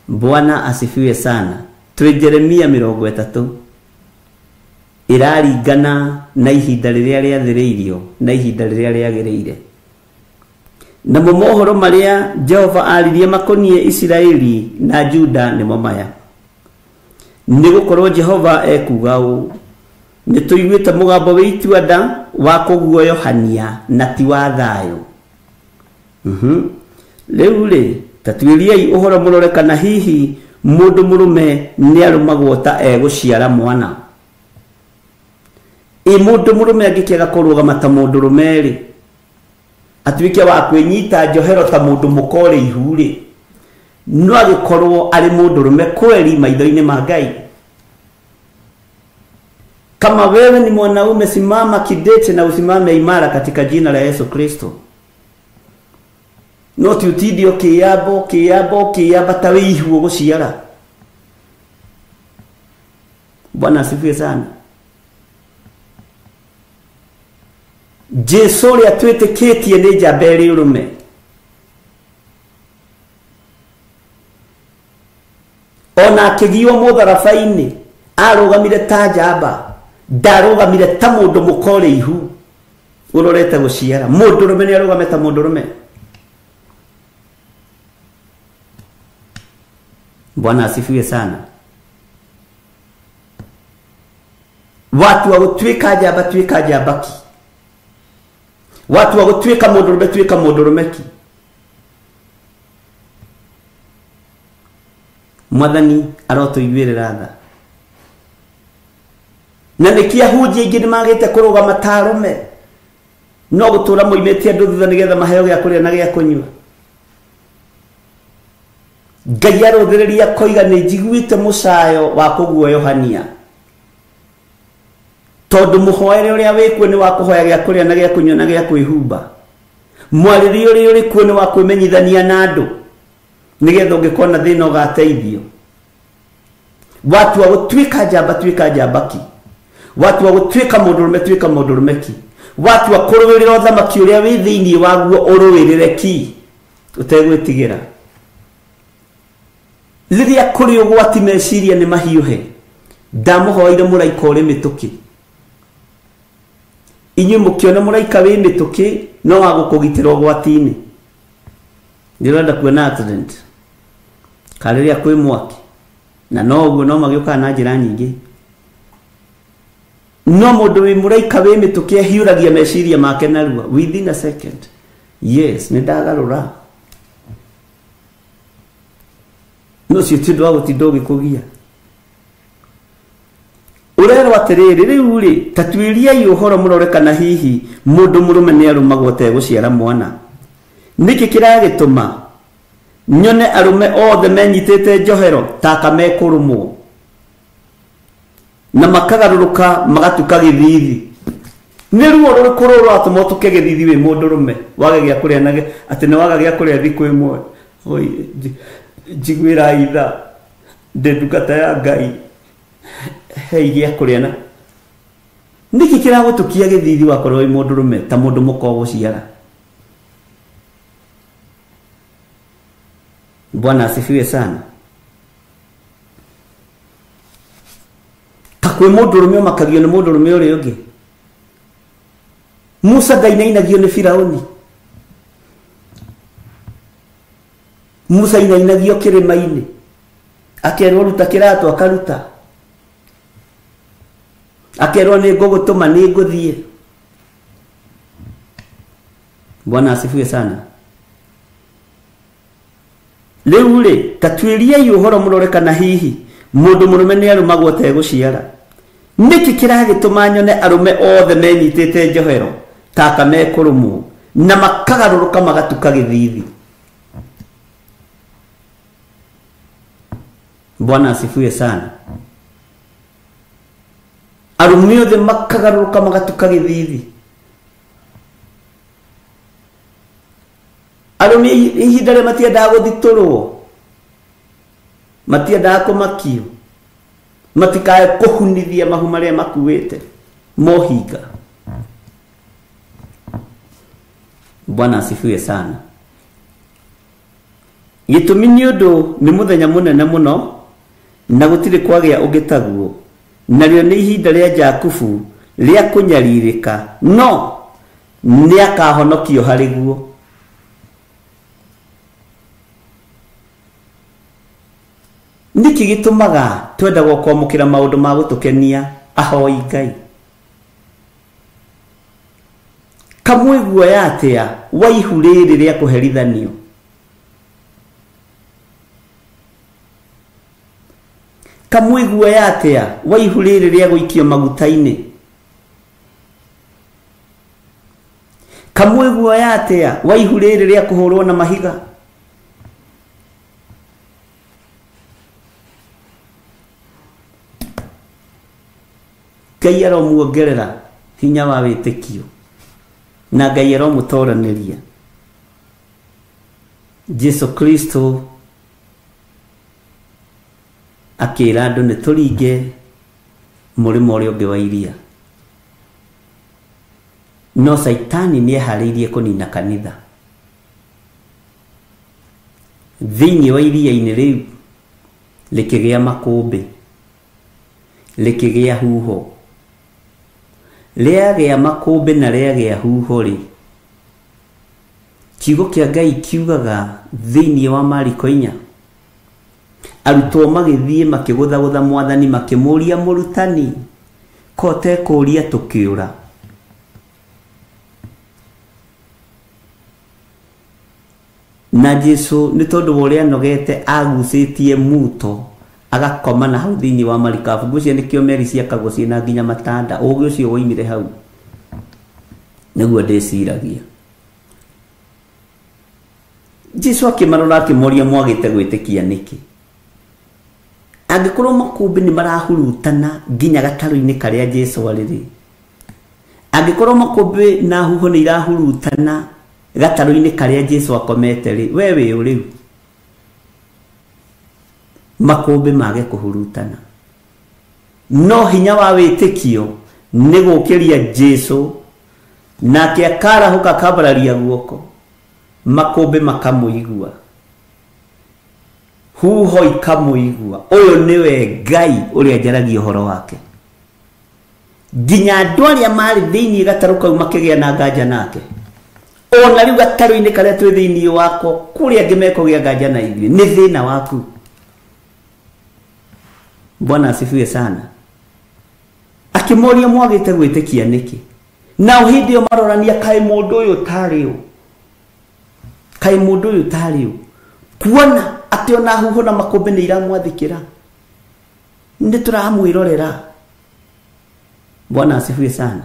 Bwana asifiwe sana. Twĩ Jeremia 30 ĩraringana na ihinda rĩrĩa rĩathĩrĩirio na ihinda rĩrĩa rĩagĩrĩire. Namo mohoro marĩa Jehova aaririe makoniĩ Isiraeli na Juda nĩmo maya: nĩgũkorwo Jehova ekuuga ũũ, nĩtũiguĩte mũgambo wĩ itua-nda wa kũguoyohania na ti wa thayũ. Rĩu rĩ, ta tuĩriai ũhoro mũrore kana hihi mũndũ mũrũme nĩarũmagwo ta egũciara mwana. Ĩ mũndũ mũrũme angĩkĩaga kũrũgama ta mũndũ rũme rĩ, atuĩke wa kwĩnyita njohero ta mũndũ mũka ũrĩ ihu rĩ, no agĩkorwo arĩ mũndũ rũme kweli maitho-inĩ ma Ngai? Kama wewe ni mwanaume, simama kidete na usimame imara katika jina la Yesu Kristo. No ti ũtinde ũkĩyamba ũkĩyamba ũkĩyamba ta wĩ ihu ũgũciara. Bwana asifiwe sana. Jesu ũrĩa twĩtĩkĩtie nĩ njamba ĩrĩ ũrũme. Ona akĩgio mũtharaba-inĩ arũgamire ta njamba. Ndarũgamire ta mũndũ mũkore ihu ũrorete gũciara. Mũndũrũme nĩ arũgame ta mũndũrũme. Bwana asifiwe sana. Watu wa gũtuĩka njamba tuĩka njamba ki. Watu wa gũtuĩka mũndũrũme tuĩka mũndũrũme ki. Mwathani arotũiguĩrĩra tha. Na nĩkĩ ahunjia aingĩ nĩmagĩte kũrũgama ta arũme, no gũtũra moimĩtie andũ thutha nĩgetha maheo gĩa kũrĩa na gĩa kũnyua. Ngai arũthĩrĩria koiga nĩ njiguĩte mũcayo wa kũguoyohania, tondũ mũhoere ũrĩa wĩkuo nĩ wa kũhoya gĩa kũrĩa na gĩa kũnyua na gĩa kwĩhumba. Mwarĩrie ũrĩa ũrĩ kuo nĩ wa kwĩmenyithania na andũ nĩgetha ũngĩkona thĩna ũgateithio. Watu wa gũtuĩka njamba tuĩka njamba ki. Watu wa gũtuĩka mũndũrũme tuĩka mũndũrũme ki. Watu wa kũrũĩrĩra ũthamaki ũrĩa wĩ thĩinĩ waguo ũrũĩrĩre ki ũtegwĩtigĩra. Rĩrĩa kũrĩ ũgwati meciria nĩ mahiũhe, ndamũhoire mũraika ũrĩ mĩtũkĩ. Inyuĩ mũkĩona mũraika wĩ mĩtũkĩ no wa gũkũgitĩra ũgwati-inĩ. Ndĩrenda kuona accident kana rĩrĩa kwĩ mwaki, na no ũguo no magĩũkaga na njĩra nyingĩ. No mũndũ wĩ mũraika wĩ mĩtũkĩ ahiũragia meciria make narua within a second. Yes, nĩ ndagarũra. No ũcio ti ũndũ wa gũtinda ũgĩkũgia. Ũrerwo atĩrĩrĩ, rĩu rĩ, ta tuĩriai ũhoro mũrore kana hihi mũndũ mũrũme nĩ arũmagwo ategũciara mwana. Nĩkĩ kĩragĩtũma nyone arũme othe menyitĩte njohero ta aka mekũrũmwo na makagarũrũka magatuka gĩthithi? Nĩ ruo rũrĩkũ rũrũ rũratũma ũtuke gĩthithi wĩ mũndũrũme wage gĩa kũrĩa na atĩ nĩ waga gĩa kũrĩa thikũ ĩmwe? Oi, njiguĩrai tha, ndĩ ndungata ya Ngai, hei gĩa kũrĩa na. Nĩkĩ kĩragũtukia gĩthithi wakorwo wĩ mũndũrũme ta mũndũ mũka ũgũciara? Bwana asifiwe sana. Ta kwĩ mũndũrũme ũmakagio nĩ mũndũrũme ũrĩa ũngĩ. Musa ndainainagio nĩ Firaũni. Musa inainagio kĩrĩma-inĩ, akerwo ruta kĩratũ akaruta, akerwo nĩ ngũgũtũma nĩ ngũthiĩ. Bwana asifiwe sana. Rĩu rĩ, ta tuĩriai ũhoro mũrore kana hihi mũndũ mũrũme nĩ arũmagwo ategũciara. Nĩkĩ kĩragĩtũma nyone arũme othe menyitĩte njohero ta aka mekũrũmwo na makagarũrũka magatuka gĩthithi? Bwana asifiwe sana. Arũme othe makagarũrũka magatuka gĩthithi. Arũme ihinda rĩa matiendaga gũthitũrwo, matiendaga kũmakio, matikae kũhunithia mahu marĩa makuĩte mohinga. Bwana asifiwe sana. Gĩtũmi nĩ ũndũ nĩ mũthenya mũnene mũno na gũtirĩ kwagĩa ũngĩ taguo, narĩo nĩ ihinda rĩa Jakubu rĩa kũnyarirĩka, no nĩ akahonokio harĩ guo. Nĩkĩ gĩtũmaga twendagwo kwamũkĩra maũndũ ma gũtũkenia ahoi Ngai? Kamwe guoya atĩa wa ihu rĩrĩ rĩa kũherithanio? Kamwe guoya atĩa wa ihu rĩrĩ rĩa gũikio maguta-inĩ? Kamwe guoya atĩa wa ihu rĩrĩ rĩa kũhũrwo na mahiga? Ngai aromuongerera hinya wa wĩtĩkio na Ngai aromũtoranĩria. Jesu Kristo akĩra andũ nĩ tũringe mũrĩmo ũrĩa ũngĩ wa iria, no Saitani nĩ eharĩirie kũnina kanitha. Thĩinĩ wa iria-inĩ rĩu rĩkĩgĩa makũmbĩ, rĩkĩgĩa huho. Rĩagĩa makũmbĩ na rĩagĩa huho rĩ, kiugo kĩa Ngai kiugaga thĩinĩ wa Mariko 4, arutwo magĩthiĩ makĩgũthagũtha mwathani makĩmũũria, mũrutani, ko ũtekũũria tũkĩũra? Na Jesu nĩ tondũ wa ũrĩa anogete agucĩtie muto agakoma na hau thĩinĩ wa marikabu. Ngwĩciria nĩkĩo meri ciakagwo ciĩna nginya matanda. Ũgĩ ũcio woimire hau nĩguo ndĩciragia. Jesu akĩmarora akĩmoria, mwagĩte gwĩtĩkia nĩkĩ? Angĩkorwo makũmbĩ nĩ marahurutana nginya gatarũ-inĩ karĩa Jesu arĩ rĩ, angĩkorwo makũmbĩ na huho nĩ irahurutana gatarũ-inĩ karĩa Jesu akomete rĩ, we wĩ ũ rĩu? Makũmbĩ mage kũhurutana. No hinya wa wĩtĩkio nĩ gũkĩria Jesu, nake akarahũka akambararia guoko, makũmbĩ makamũigua, huho ikamũigua. Ũyũ nĩwe Ngai ũrĩa njaragia ũhoro wake. Nginya andũ arĩa marĩ thĩinĩ gatarũ kau makĩgĩa na nganja nake. Ona rĩu gatarũ-inĩ karĩa twĩ thĩinĩ wako, kũrĩa angĩ mekũgĩa nganja na ithuĩ, nĩ thĩna waku. Bwana asifiwe sana. Akĩmoria, mwagĩte gwĩtĩkia nĩkĩ? Nao hĩndĩ ĩyo marorania, kaĩ mũndũ ũyũ tarĩ ũ? Kaĩ mũndũ ũyũ tarĩ ũ? Kuona atĩ ona huho na makũmbĩ nĩ iramwathĩkĩra, nĩ tũramwĩrorera. Bwana asifiwe sana.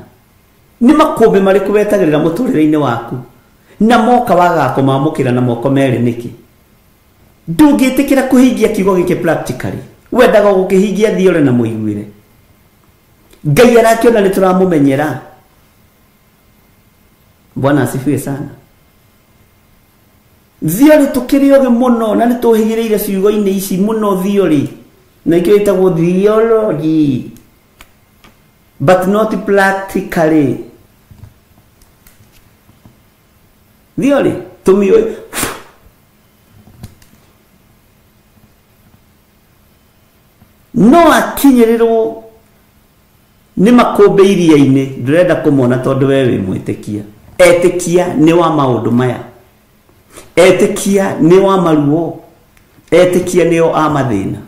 Nĩ makũmbĩ marĩkũ wetagĩrĩra mũtũrĩre-inĩ waku na moka wagaga kũmamũkĩra na moko merĩ nĩkĩ? Ndũngĩtĩkĩra kũhingia kiugo gĩkĩ practically, wendaga gũkĩhingia thiore na mũiguĩre. Ngai arakĩona nĩ tũramũmenyera. Bwana asifiwe sana. Thiorĩ tũkĩrĩ ogĩ mũno na nĩ tũhĩgĩrĩire ciugo-inĩ ici mũno thiorĩ, na ikĩo ĩtagwo theology, but not practically. Thiorĩ tũmĩũĩ. No akinyĩrĩrwo nĩ makũmbĩ iria-inĩ, ndũrenda kũmona tondũ we wĩ mwĩtĩkia. Etĩkia nĩ wa maũndũ maya, etĩkia nĩ wa maruo, etĩkia nĩo a mathĩna.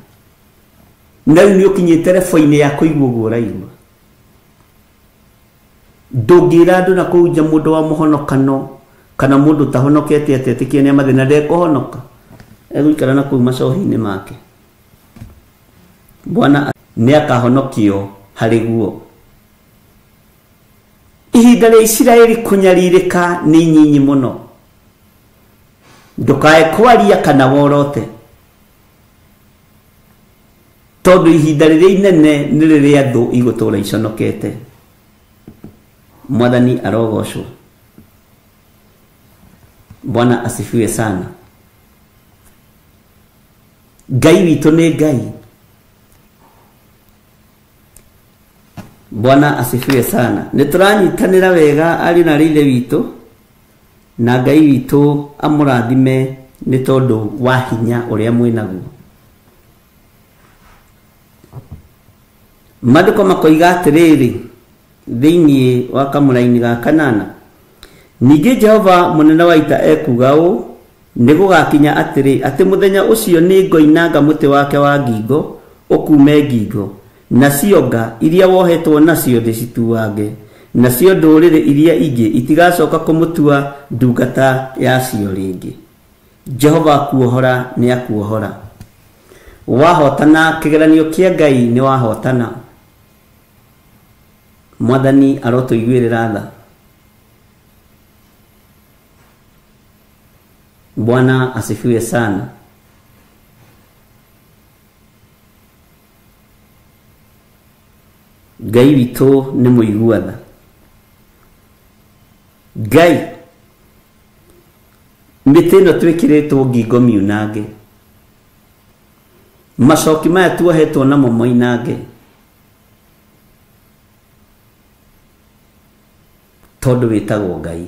Na rĩu nĩ ũkinyĩte rebo-inĩ ya kũigua ũguo ũraigua. Ndũngĩra andũ na kũu nja mũndũ wa mũhonokano kana mũndũ ũtahonokete atĩ etĩkia nĩ a mathĩna, ndekũhonoka, egũikara na kũu macohi-inĩ make. Bwana nĩ akahonokio harĩ guo. Ihinda rĩa Isiraeli kũnyarirĩka nĩ inyinyi mũno. Ndũkae kwaria kana worote, tondũ ihinda rĩrĩa inene nĩ rĩrĩa thũ igũtũũra iconokete. Mwathani arogocwo. Bwana asifiwe sana. Ngai witũ nĩ Ngai. Bwana asifiwe sana. Nĩ tũranyitanĩra wega ariũ na ithe witũ, na Ngai witũ amũrathime nĩ tondũ wa hinya ũrĩa mwĩnaguo. Maandĩko makoiga atĩrĩrĩ thĩinĩ wa kamũraini ga 8, ningĩ Jehova mũnene wa ita ekuuga ũũ, nĩ gũgakinya atĩrĩ, atĩ mũthenya ũcio nĩ ngoinanga mũtĩ wake wa ngingo ũkume ngingo, nacio nga iria wohetwo nacio ndĩcituange, nacio ndũrĩrĩ iria ingĩ itigacoka kũmũtua ndungata yacio rĩngĩ. Jehova akuohora nĩ akuohora. Wahotana kĩgeranio kĩa Ngai nĩ wahotana. Mwathani arotũiguĩrĩra tha. Bwana asifiwe sana. Ngai witũ nĩ mũigua tha. Ngai, mĩtĩ ĩno twĩkĩrĩtwo ngingo miunange, macoki maya tuohetwo namo moinange, tondũ wĩtagwo Ngai.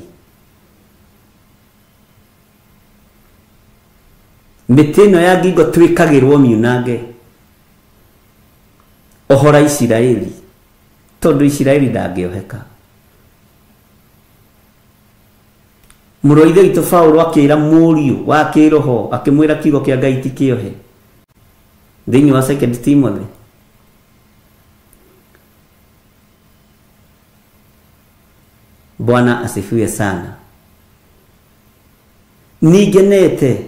Mĩtĩ ĩno ya ngingo twĩkagĩrwo miunange, ohora Isiraeli, Tondu Isiraeli ndangĩoheka. Mũrũ wa ithe witũ Paũlũ akĩra mũriũ wa kĩroho akĩmwĩra kiugo kĩa Ngai ti kĩohe thĩinĩ wa 2 Timothy. Bwana asifiwe sana. Ningenete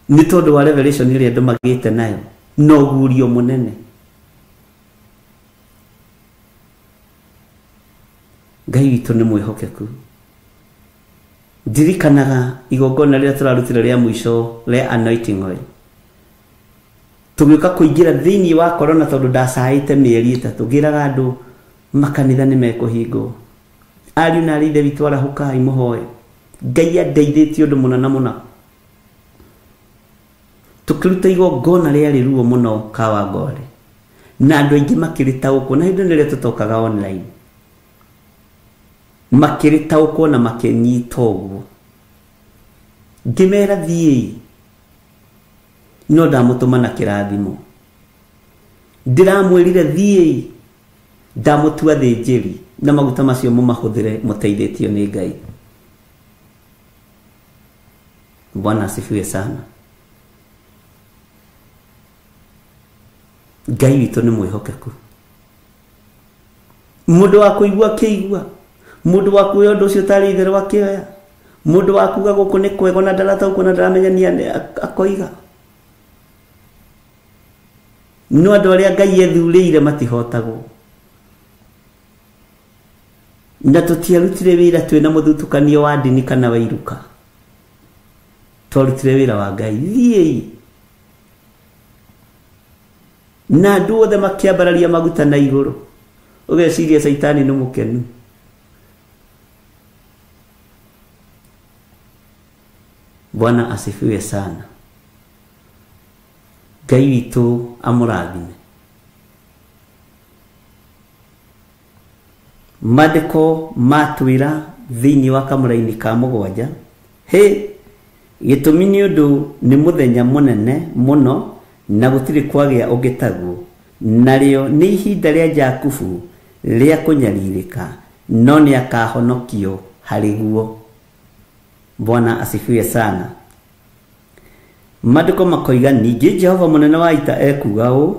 nĩ tondũ wa revelation ĩrĩa andũ magĩte nayo na ũguũrio mũnene. Ngai witũ nĩ mwĩhokeku. Ndirikanaga igongona rĩrĩa tũrarutire rĩa mũico rĩa anointing oil. Tũgĩũka kũingĩra thĩinĩ wa corona tondũ ndacaĩte mĩeri 3 ngĩraga andũ makanitha nĩ mekũhingwo. Ariũ na aarĩ ithe witũ arahũkai mũhoe. Ngai andeithĩtie ũndũ mũna na mũna. Tũkĩruta igongona rĩarĩ ruo mũno Kawangware na andũ aingĩ makĩrĩtaũkwo, na hĩndĩ ĩrĩa tũtokaga online makĩrĩtaũkwo na makĩnyita ũguo. Ngĩmera thiĩi, no ndamũtũma na kĩrathimo. Ndĩramwĩrire thiĩi, ndamũtua thĩnjĩri na maguta macio mũmahũthĩre mũteithĩtio nĩ Ngai. Bwana asifiwe sana. Ngai witũ nĩ mwĩhokeku. Mũndũ wa kũigua akĩigua, mũndũ wa kuoya ũndũ ũcio ũtarĩ itherũ akĩoya, mũndũ wa kuga gũkũ nĩ kwega na ndarataũkwo na ndaramenya nĩ akoiga. No andũ arĩa Ngai ethurĩire matihotagwo. Na tũtiarutire wĩra twĩna mũthutũkanio wa ndini kana wa iruka. Twarutire wĩra wa Ngai. Thiĩi. Na andũ othe makĩambararia maguta na igũrũ. Ũgeciria Caitani nĩ mũkenu. Bwana asifiwe sana. Ngai witũ amũrathime. Maandĩko matwĩra thĩinĩ wa kamũraini ka 7 hĩ gĩtũmi nĩ ũndũ nĩ mũthenya mũnene mũno na gũtirĩ kwagĩa ũngĩ taguo, narĩo nĩ ihinda rĩa Jakubu rĩa kũnyarirĩka, no nĩ akahonokio harĩ guo. Bwana asifiwe sana. Maandĩko makoiga ningĩ Jehova mũnene wa ita ekuuga ũũ,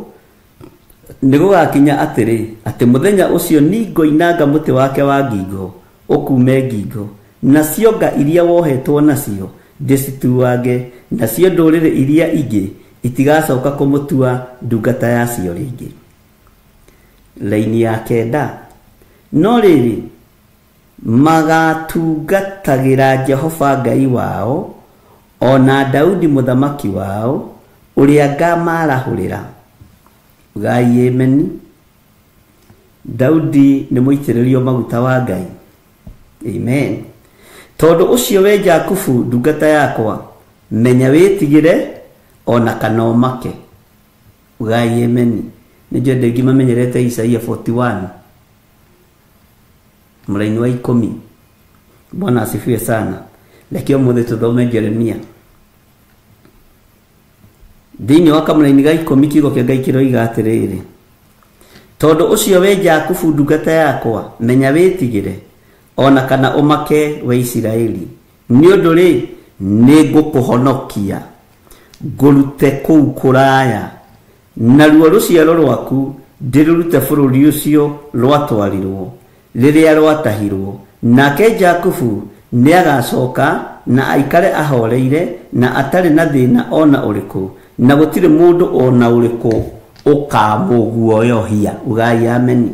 nĩ gũgakinya atĩrĩ atĩ mũthenya ũcio nĩngoinanga mũtĩ wake wa ngingo ũkume ngingo, nacio nga iria wohetwo nacio ndĩcituange, nacio ndũrĩrĩ iria ingĩ itigacoka kũmũtua ndungata yacio rĩngĩ. Laini ya 9, no rĩrĩ magatungatagĩra Jehova Ngai wao o na Daudi mũthamaki wao ũrĩa ngamarahũrĩra. Ngai ameni. Daudi nĩ mũitĩrĩrio maguta wa Ngai. Amen. Tondũ ũcio we Jakubu ndungata yakwa, menya wĩtigĩre ona kana ũmake. Ngai ameni. Nĩ njũĩ andũ aingĩ mamenyerete Isaia 41 mũraini wa 10. Bwana asifiwe sana. Reke ũmũthĩ tũthome Jeremia thĩinĩ wa kamũraini ga 10 kiugo kĩa Ngai kĩroiga atĩrĩrĩ, tondũ ũcio we Jakubu ndungata yakwa, menya wĩtigĩre ona kana ũmake we Isiraeli, nĩ ũndũ rĩ nĩngũkũhonokia ngũrute kũu kũraya, naruo rũciaro rwaku ndĩrũrute bũrũri ũcio rwatwarirwo rĩrĩa rwatahirwo. Nake Jakubu nĩagacoka na aikare ahoreire na atarĩ na thĩna ona ũrĩkũ, na gũtirĩ mũndũ ona ũrĩkũ ũkamũguoyohia. Ugai ameni.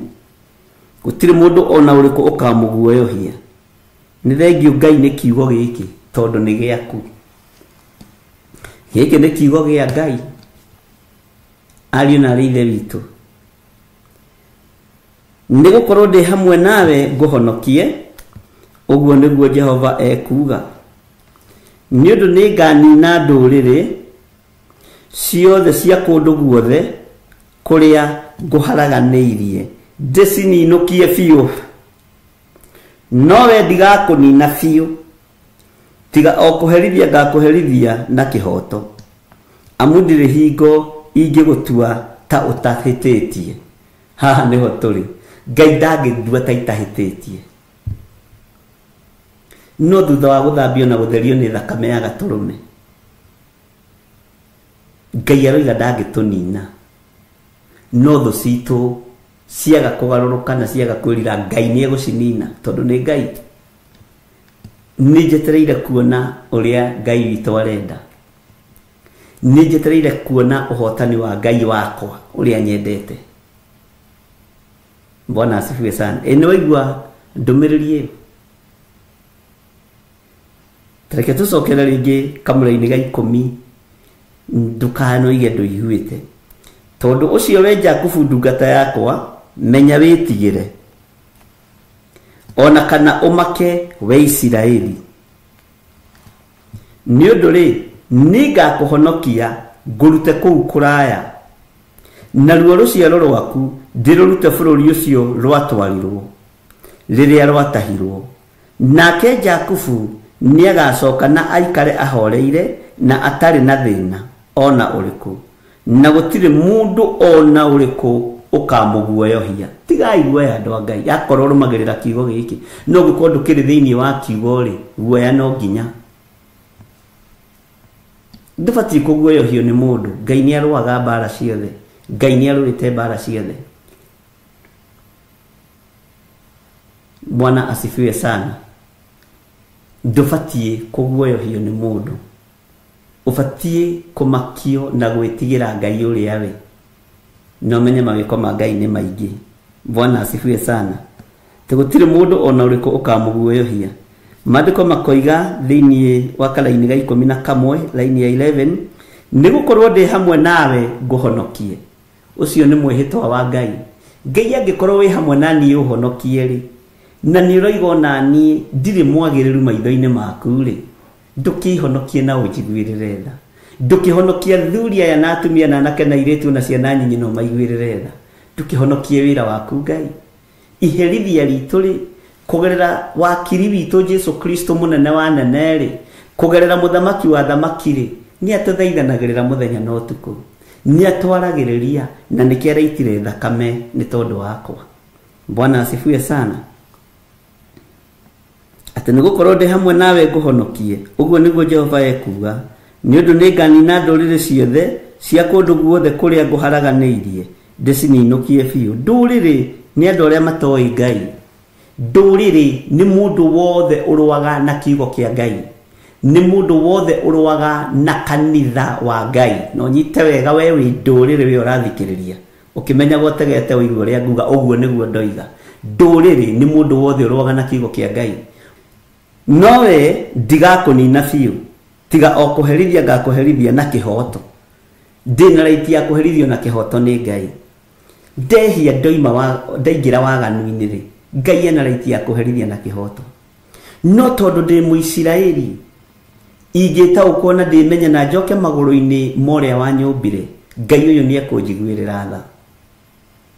Gũtirĩ mũndũ ona ũrĩkũ ũkamũguoyohia. Nĩ thengiũ Ngai nĩ kiugo gĩkĩ tondũ nĩ gĩaku. Gĩkĩ nĩ kiugo gĩa Ngai. Ariũ na aarĩ ithe witũ, nĩ gũkorwo ndĩ hamwe nawe ngũhonokie, ũguo nĩguo Jehova ekuuga. Nĩ ũndũ nĩnganina ndũrĩrĩ ciothe cia kũndũ guothe kũrĩa ngũharaganĩirie, ndĩcininũkie biũ, nowe ndigakũnina biũ, tiga o kũherithia ngakũherithia na kĩhooto, amu ndirĩ hingo ingĩgũtua ta ũtahĩtĩtie. Haha nĩho tũrĩ. Ngai ndangĩndua ta itahĩtĩtie. No thutha wa gũthambio na gũtherio nĩ thakame ya gatũrũme, Ngai aroiga ndangĩtũnina. No thũ citũ ciaga kũgarũrũka na ciaga kwĩrira, Ngai nĩ egũcinina tondũ nĩ Ngai. Nĩ njetereire kuona ũrĩa Ngai witũ arenda. Nĩ njetereire kuona ũhotani wa Ngai wakwa ũrĩa nyendete. Bwana asifiwe sana. Ĩ nĩ waigua ndũmĩrĩri ĩyo? Reke tũcokere rĩngĩ kamũra-inĩ ga 10, ndũkanoige ndũiguĩte. Tondũ ũcio we Jakubu ndungata yakwa, menya wĩtigĩre, ona kana ũmake we Isiraeli. Nĩ ũndũ rĩ, nĩngakũhonokia ngũrute kũu kũraya, naruo rũciaro rwaku ndĩrũrute bũrũri ũcio rwatwarirwo rĩrĩa rwatahirwo. Nake Jakubu nĩagacoka na aikare ahoreire na atarĩ na thĩna ona ũrĩkũ, na gũtirĩ mũndũ ona ũrĩkũ ũkamũguoyohia. Tigai guoya andũ a Ngai, akorwo rũmagĩrĩra kiugo gĩkĩ. No gũkorwo ndũkĩrĩ thĩinĩ wa kiugo rĩ, guoya no nginya. Ndũbatiĩ kũguoyohio nĩ mũndũ. Ngai nĩ arũaga mbara ciothe. Ngai nĩ arũĩte mbara ciothe. Bwana asifiwe sana. Ndũbatiĩ kũguoyohio nĩ mũndũ. Ũbatiĩ kũmakio na gwĩtigĩra Ngai ũrĩa we. No menye mawĩko ma Ngai nĩ maingĩ. Bwana asifiwe sana. Tĩ gũtirĩ mũndũ ona ũrĩkũ ũkamũguoyohia. Maandĩko makoiga thĩinĩ wa karaini ga 11 laini ya 11, nĩgũkorwo ndĩ hamwe nawe ngũhonokie. Ũcio nĩ mwĩhĩtwa wa Ngai. Ngai angĩkorwo wĩ hamwe na niĩ ũhonokie rĩ, na nĩ ũroiga ona niĩ ndirĩ mwagĩrĩru maitho-inĩ maku rĩ, ndũkĩhonokie na ũnjiguĩrĩre tha. Ndũkĩhonokie athuri aya na atumia na anake na airĩtu na ciana nyinyi na ũmaiguĩrĩre tha. Ndũkĩhonokie wĩra waku Ngai. Iherithia ritũ rĩ, kũgerera wakiri witũ Jesu Kristo mũnene wa nene rĩ, kũgerera mũthamaki wa thamaki rĩ, nĩ atũthaithanagĩrĩra mũthenya na ũtukũ. Nĩ atwaragĩrĩria na nĩkĩo araitire thakame nĩ tondũ wakwa. Bwana asifiwe sana. Atĩ nĩgũkorwo ndĩ hamwe nawe ngũhonokie, ũguo nĩguo Jehova ekuuga. Nĩ ũndũ nĩnganina ndũrĩrĩ ciothe cia kũndũ guothe kũrĩa ngũharaganĩirie, ndĩcininũkie biũ. Ndũrĩrĩ nĩ andũ arĩa matoĩ Ngai. Ndũrĩrĩ nĩ mũndũ wothe ũrũaga na kiugo kĩa Ngai. Nĩ mũndũ wothe ũrũaga na kanitha wa Ngai. No nyite wega we wĩ ndũrĩrĩ we ũrathikĩrĩria. Ũkĩmenya gũtegete ũigue ũrĩa nguga, ũguo nĩguo ndoiga. Ndũrĩrĩ nĩ mũndũ wothe ũrũaga na kiugo kĩa Ngai. No we ndigakũnina biũ, tiga o kũherithia ngakũherithia na kĩhooto. Ndĩna raiti ya kũherithio na kĩhooto nĩ Ngai. Ndehia ndoima wa ndaingĩra waganu-inĩ rĩ, Ngai ena raiti ya kũherithia na kĩhooto. No tondũ ndĩ Mũisiraeli, ingĩtaũkwo na ndĩmenye na njoke magũrũ-inĩ ma ũrĩa wanyũmbire, Ngai ũyũ nĩ ekũnjiguĩrĩra tha.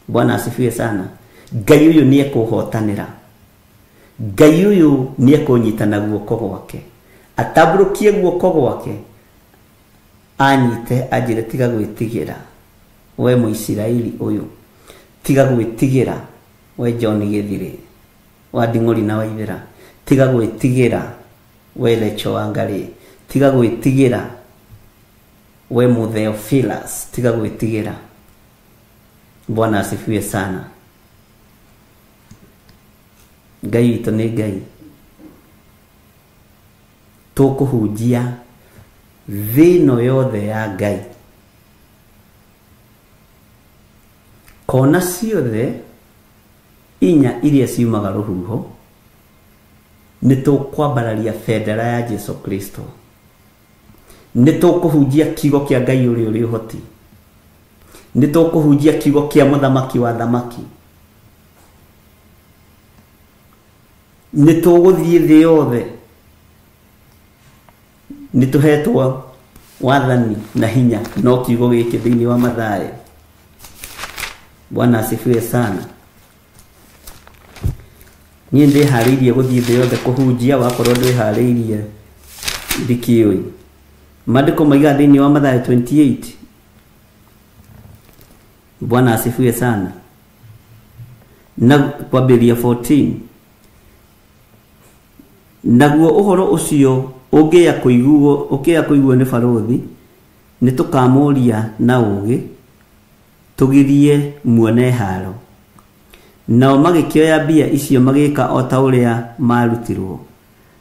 Bwana asifiwe sana. Ngai ũyũ nĩ ekũhotanĩra. Ngai ũyũ nĩ ekũnyita na guoko gwake. Atambũrũkie guoko gwake, anyite anjĩre tiga gwĩtigĩra we Mũisiraeli ũyũ, tiga gwĩtigĩra we John Gĩthirĩ wa Nding'ũri na Waithera, tiga gwĩtigĩra we Lecho wa Ngarĩ, tiga gwĩtigĩra we Mũtheophilus, tiga gwĩtigĩra. Bwana asifiwe sana. Ngai witũ nĩ Ngai. Tũkũhunjia thĩ ĩno yothe ya Ngai, kona ciothe inya iria ciumaga rũhuho, nĩ tũkwambararia bendera ya Jesu Kristo. Nĩ tũkũhunjia kiugo kĩa Ngai ũrĩa ũrĩ ũhoti. Nĩ tũkũhunjia kiugo kĩa mũthamaki wa thamaki. Nĩ tũgũthiĩ thĩ yothe. Nĩ tũhetwo wathani na hinya no kiugo gĩkĩ thĩinĩ wa Mathayo. Bwana asifiwe sana. Niĩ ndĩharĩirie gũthiĩ thĩ yothe kũhunjia, wakorwo ndwĩharĩirie ndikĩũĩ. Maandĩko maiga thĩinĩ wa Mathayo 28. Bwana asifiwe sana. Na kwambĩrĩria 14. Naguo ũhoro ũcio ũngĩya kũiguo nĩ barũthi, nĩ tũkamũũria na ũũgĩ, tũgirie muone haro. Nao magĩkĩoya mbia icio magĩka o ta ũrĩa maarutirwo.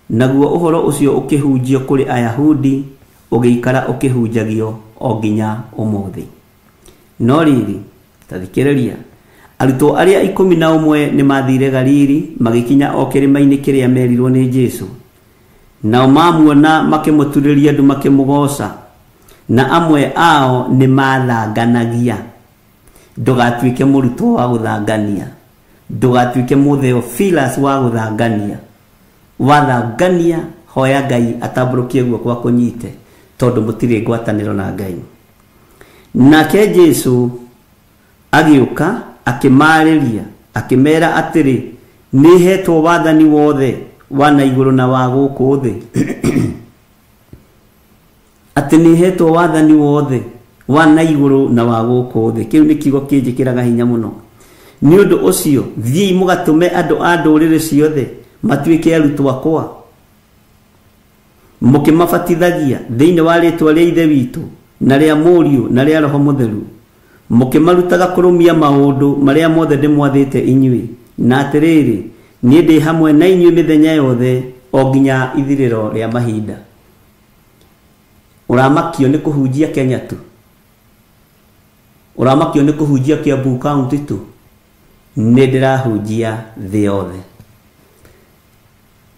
Naguo ũhoro ũcio ũkĩhunjio kũrĩ Ayahudi, ũgĩikara ũkĩhunjagio o nginya ũmũthĩ. No rĩrĩ, ta thikĩrĩria, arutwo arĩa 11 nĩ maathire Galili, magĩkinya o kĩrĩma-inĩ kĩrĩa meerirwo nĩ Jesũ. Nao mamuona makĩmũturĩria ndu makĩmũgooca, na amwe ao nĩ maathanganagia. Ndũgatuĩke mũrutwo wa gũthangania, ndũgatuĩke mũtheophilus wa gũthangania. Wathangania, hoya Ngai atambũrũkie guoko akũnyite, tondũ mũtirĩ ngwatanĩro na Ngai. Nake Jesũ agĩũka akĩmaarĩria, akĩmeera atĩrĩ, nĩhetwo wathani wothe wa na igũrũ na wa gũkũ thĩ. Atĩ nĩhetwo wathani wothe wa na igũrũ na wa gũkũ thĩ. Kĩu nĩ kiugo kĩnjĩkĩraga hinya mũno. Nĩ ũndũ ũcio thiĩi mũgatũme andũ a ndũrĩrĩ ciothe matuĩke arutwo akwa, mũkĩmabatithagia thĩinĩ wa rĩĩtwa rĩa Ithe witũ na rĩa Mũriũ na rĩa Roho Mũtheru, mũkĩmarutaga kũrũmia maũndũ marĩa mothe ndĩmwathĩte inyuĩ. Na atĩrĩrĩ, niĩ ndĩ hamwe na inyuĩ mĩthenya yothe o nginya ithirĩro rĩa mahinda. Ũramakio nĩ kũhunjia Kenya tu? Ũramakio nĩ kũhunjia Kiambu County tu? Nĩ ndĩrahunjia thĩ yothe.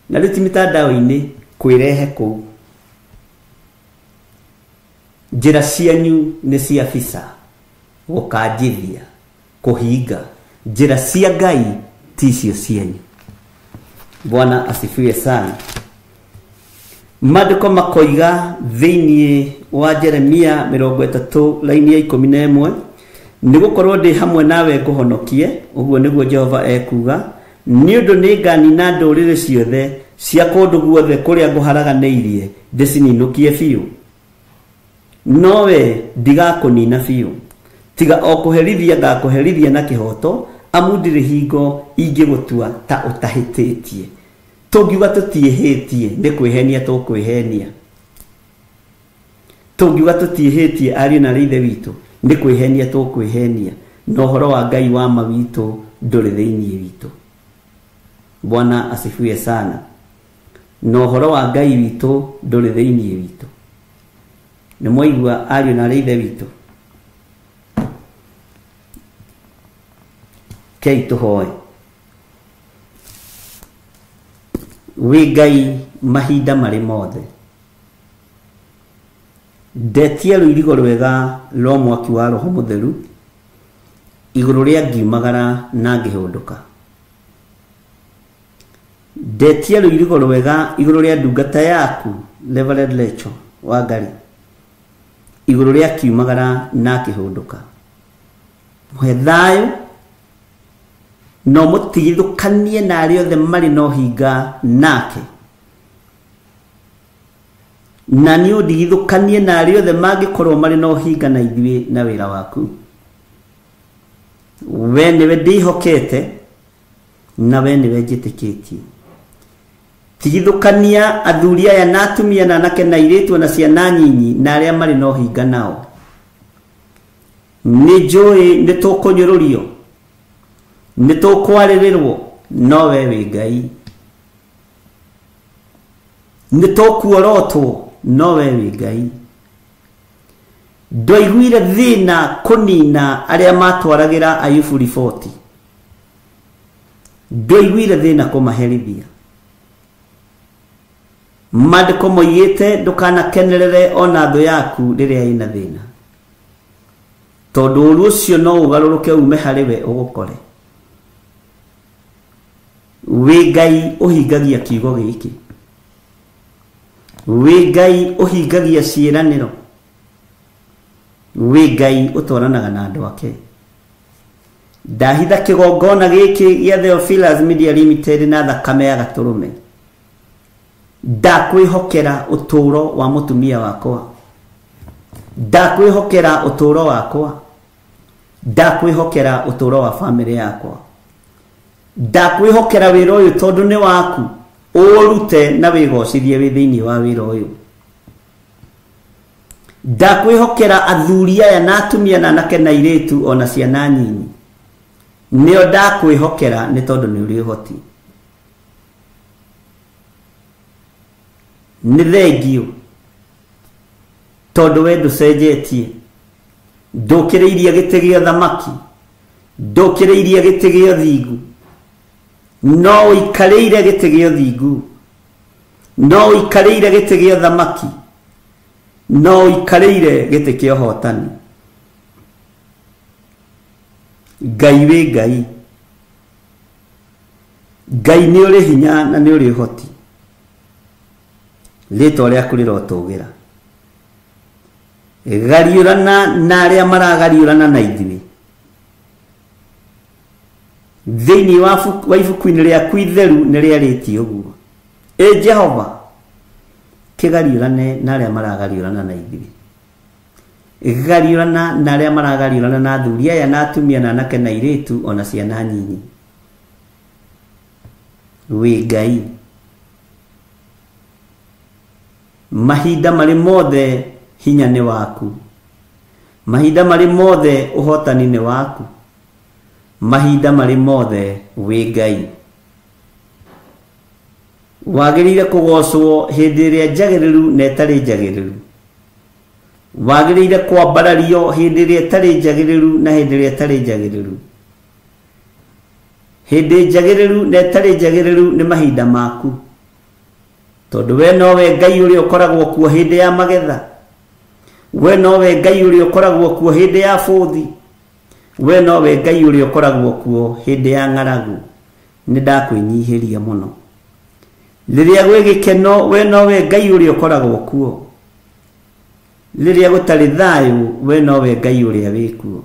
Na rĩu ti mitandao-inĩ kwĩrehe kũu. Njĩra cianyu nĩ cia bisa, gũkanjithia, kũhinga. Njĩra cia Ngai ti icio cianyu. Bwana asifiwe sana. Maandĩko makoiga thĩinĩ wa Jeremia 30 laini ya 11, nĩgũkorwo ndĩ hamwe nawe ngũhonokie, ũguo nĩguo Jehova ekuuga, nĩ ũndũ nĩnganina ndũrĩrĩ ciothe cia kũndũ guothe kũrĩa ngũharaganĩirie ndĩcininũkie biũ. Nowe ndigakũnina biũ, tiga o kũherithia ngakũherithia na kĩhooto, amu ndirĩ hingo ingĩgũtua ta ũtahĩtĩtie. Tũngiuga tũtiĩhĩtie nĩ kwĩhenia tũkwĩhenia. Tũngiuga tũtiĩhĩtie ariũ na Ithe witũ nĩ kwĩhenia tũkwĩhenia, na ũhoro wa Ngai wa ma witũ ndũrĩ thĩinĩ witũ. Bwana asifiwe sana. Na ũhoro wa Ngai witũ ndũrĩ thĩinĩ witũ. Nĩ mwaigua ariũ na Ithe witũ? Kei tũhoe. Wĩ Ngai mahinda marĩ mothe, ndetie rũirigo rwega rwa mwaki wa Roho Mũtheru igũrũ rĩa ngiumagara na ngĩhũndũka. Ndetie rũirigo rwega igũrũ rĩa ndungata yaku Reverend Lecho Wangari igũrũ rĩa kiumagara na kĩhũndũka. Mũhe thayũ no mũtigithũkanie na arĩa othe marĩ na ũhinga nake, na nĩ ũndigithũkanie na arĩa othe mangĩkorwo marĩ na ũhinga na ithuĩ na wĩra waku. We nĩwe ndĩhokete na we nĩwe njĩtĩkĩtie. Tigithũkania athuri aya na atumia na anake na airĩtu na ciana nyinyi na arĩa marĩ na ũhinga nao. Nĩ njũĩ nĩ tũkũnyũrũrio, nĩ tũkwarĩrĩrwo, no we wĩ Ngai. Nĩ tũkuorotwo, no we wĩ Ngai. Ndwaiguire thĩna kũnina arĩa matwaragĩra Ayubu riboti. Ndwaiguire thĩna kũmaherithia. Maandĩko moigĩte ndũkanakenerere ona thũ yaku rĩrĩa ĩna thĩna, tondũ ũru ũcio no ũgarũrũke ume harĩ we ũgũkore. Wĩ Ngai ũhingagia kiugo gĩkĩ. Wĩ Ngai ũhingagia ciĩranĩro. Wĩ Ngai ũtwaranaga na andũ ake. Ndahitha kĩgongona gĩkĩ gĩa Theophilus Media Limited na thakame ya gatũrũme. Ndakwĩhokera ũtũũro wa mũtumia wakwa, ndakwĩhokera ũtũũro wakwa, ndakwĩhokera ũtũũro wa famĩlĩ yakwa. Ndakwĩhokera wĩra ũyũ tondũ nĩ waku, ũrute na wĩgocithie wĩ thĩinĩ wa wĩra ũyũ. Ndakwĩhokera athuri aya na atumia na anake na airĩtu ona ciana nyinyi, nĩo ndakwĩhokera nĩ tondũ nĩ ũrĩ ũhoti. Nĩ thengio tondũ we ndũcenjetie, ndũkĩrĩirie gĩtĩ gĩa thamaki, ndũkĩrĩirie gĩtĩ gĩa ũthingu, no ũikarĩire gĩtĩ gĩa ũthingu, no ũikarĩire gĩtĩ gĩa thamaki, no ũikarĩire gĩtĩ kĩa ũhotani. Ngai wĩ Ngai, Ngai nĩ ũrĩ hinya na nĩ ũrĩ ũhoti, rĩtwa rĩaku rĩrotũgĩra. Gariũrana na arĩa maragariũrana na ithuĩ thĩinĩ wa ibuku-inĩ rĩaku itheru nĩ rĩarĩtie ũguo. Ĩ Jehova, kĩgariũrane na arĩa maragariũrana na ithuĩ, gariũrana na arĩa maragariũrana na athuri aya na atumia na anake na airĩtu ona ciana nyinyi. Wĩ Ngai, mahinda marĩ mothe hinya nĩ waku, mahinda marĩ mothe ũhotani nĩ waku, mahinda marĩ mothe wĩ Ngai. Wagĩrĩire kũgocwo hĩndĩ ĩrĩa njagĩrĩru na ĩtarĩ njagĩrĩru, wagĩrĩire kwambarario hĩndĩ ĩrĩa ĩtarĩ njagĩrĩru na hĩndĩ ĩrĩa ĩtarĩ njagĩrĩru. Hĩndĩ njagĩrĩru na ĩtarĩ njagĩrĩru nĩ mahinda maku, tondũ we nowe Ngai ũrĩa ũkoragwo kuo hĩndĩ ya magetha, we nowe Ngai ũrĩa ũkoragwo kuo hĩndĩ ya bũthi, we nowe Ngai ũrĩa ũkoragwo kuo hĩndĩ ya ng'aragu. Nĩ ndakwĩnyihĩria mũno. Rĩrĩa gwĩ gĩkeno, we nowe Ngai ũrĩa ũkoragwo kuo. Rĩrĩa gũtarĩ thayũ, we nowe Ngai ũrĩa wĩ kuo.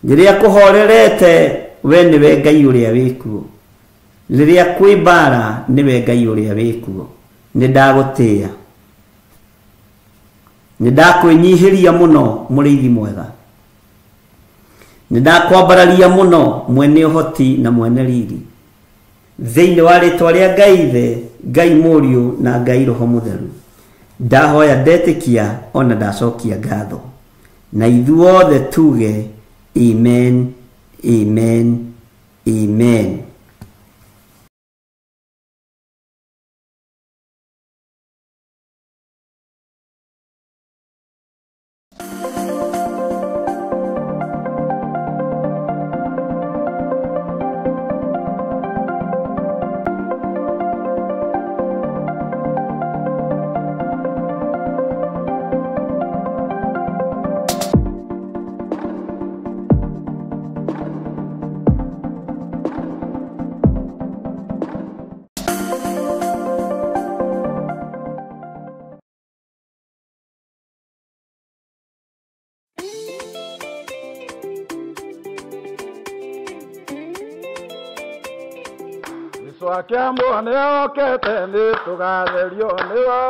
Rĩrĩa kũhorerete, we nĩwe Ngai ũrĩa wĩ kuo. Rĩrĩa kwĩ mbara, nĩwe Ngai ũrĩa wĩ kuo. Nĩ ndagũtĩĩa, nĩ ndakwĩnyihĩria mũno mũrĩithi mwega, nĩ ndakwambararia mũno mwene ũhoti na mwene riri, thĩinĩ wa rĩtwa rĩa Ngai Ithe, Ngai Mũriũ na Ngai Roho Mũtheru. Ndahoya ndetĩkia ona ndacokia ngatho, na ithuothe tuge amen, amen, amen. Akiambo nĩokĩte nĩtũgatherio nĩwe,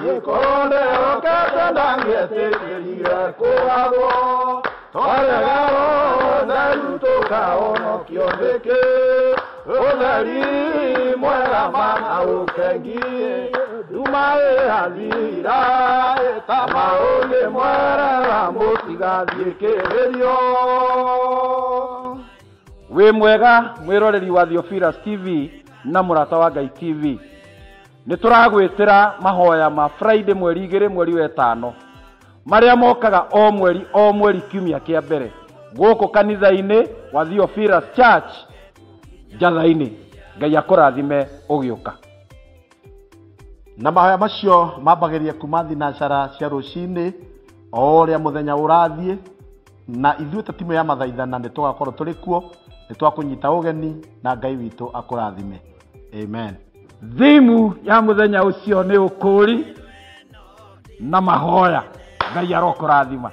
gĩkorwo nĩokĩte ndangĩetĩkĩrire kũgagwo, twarega ũtheru tũkahonokio nĩkĩ, ũtheri mwega mana ũkengi, nduma ĩrathira ĩtama ũngĩmwerera mũtigathiĩ kĩgerio. Wĩ mwega mwĩroreri wa Theophilus TV na Mũrata wa Ngai TV. Nĩ tũragwĩtĩra mahoya ma Friday mweri 2 mweri wa 5 marĩa mokaga o mweri o mweri kiumia kĩa mbere gũkũ kanitha-inĩ wa Theophilus Church Njatha-inĩ. Ngai akũrathime ũgĩũka. Na mahoya macio mambagĩrĩria kuma thinacara cia rũcinĩ o ũrĩa mũthenya ũrathiĩ, na ithuĩ ta timu ya mathaithana nĩ tũgakorwo tũrĩ kuo, nĩ twakũnyita ũgeni na Ngai witũ akũrathime. Amen. Thimu ya mũthenya ũcio nĩ ũkũũri na mahoya. Ngai arokũrathima.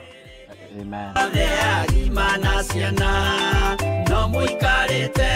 Amen. No mũikarĩte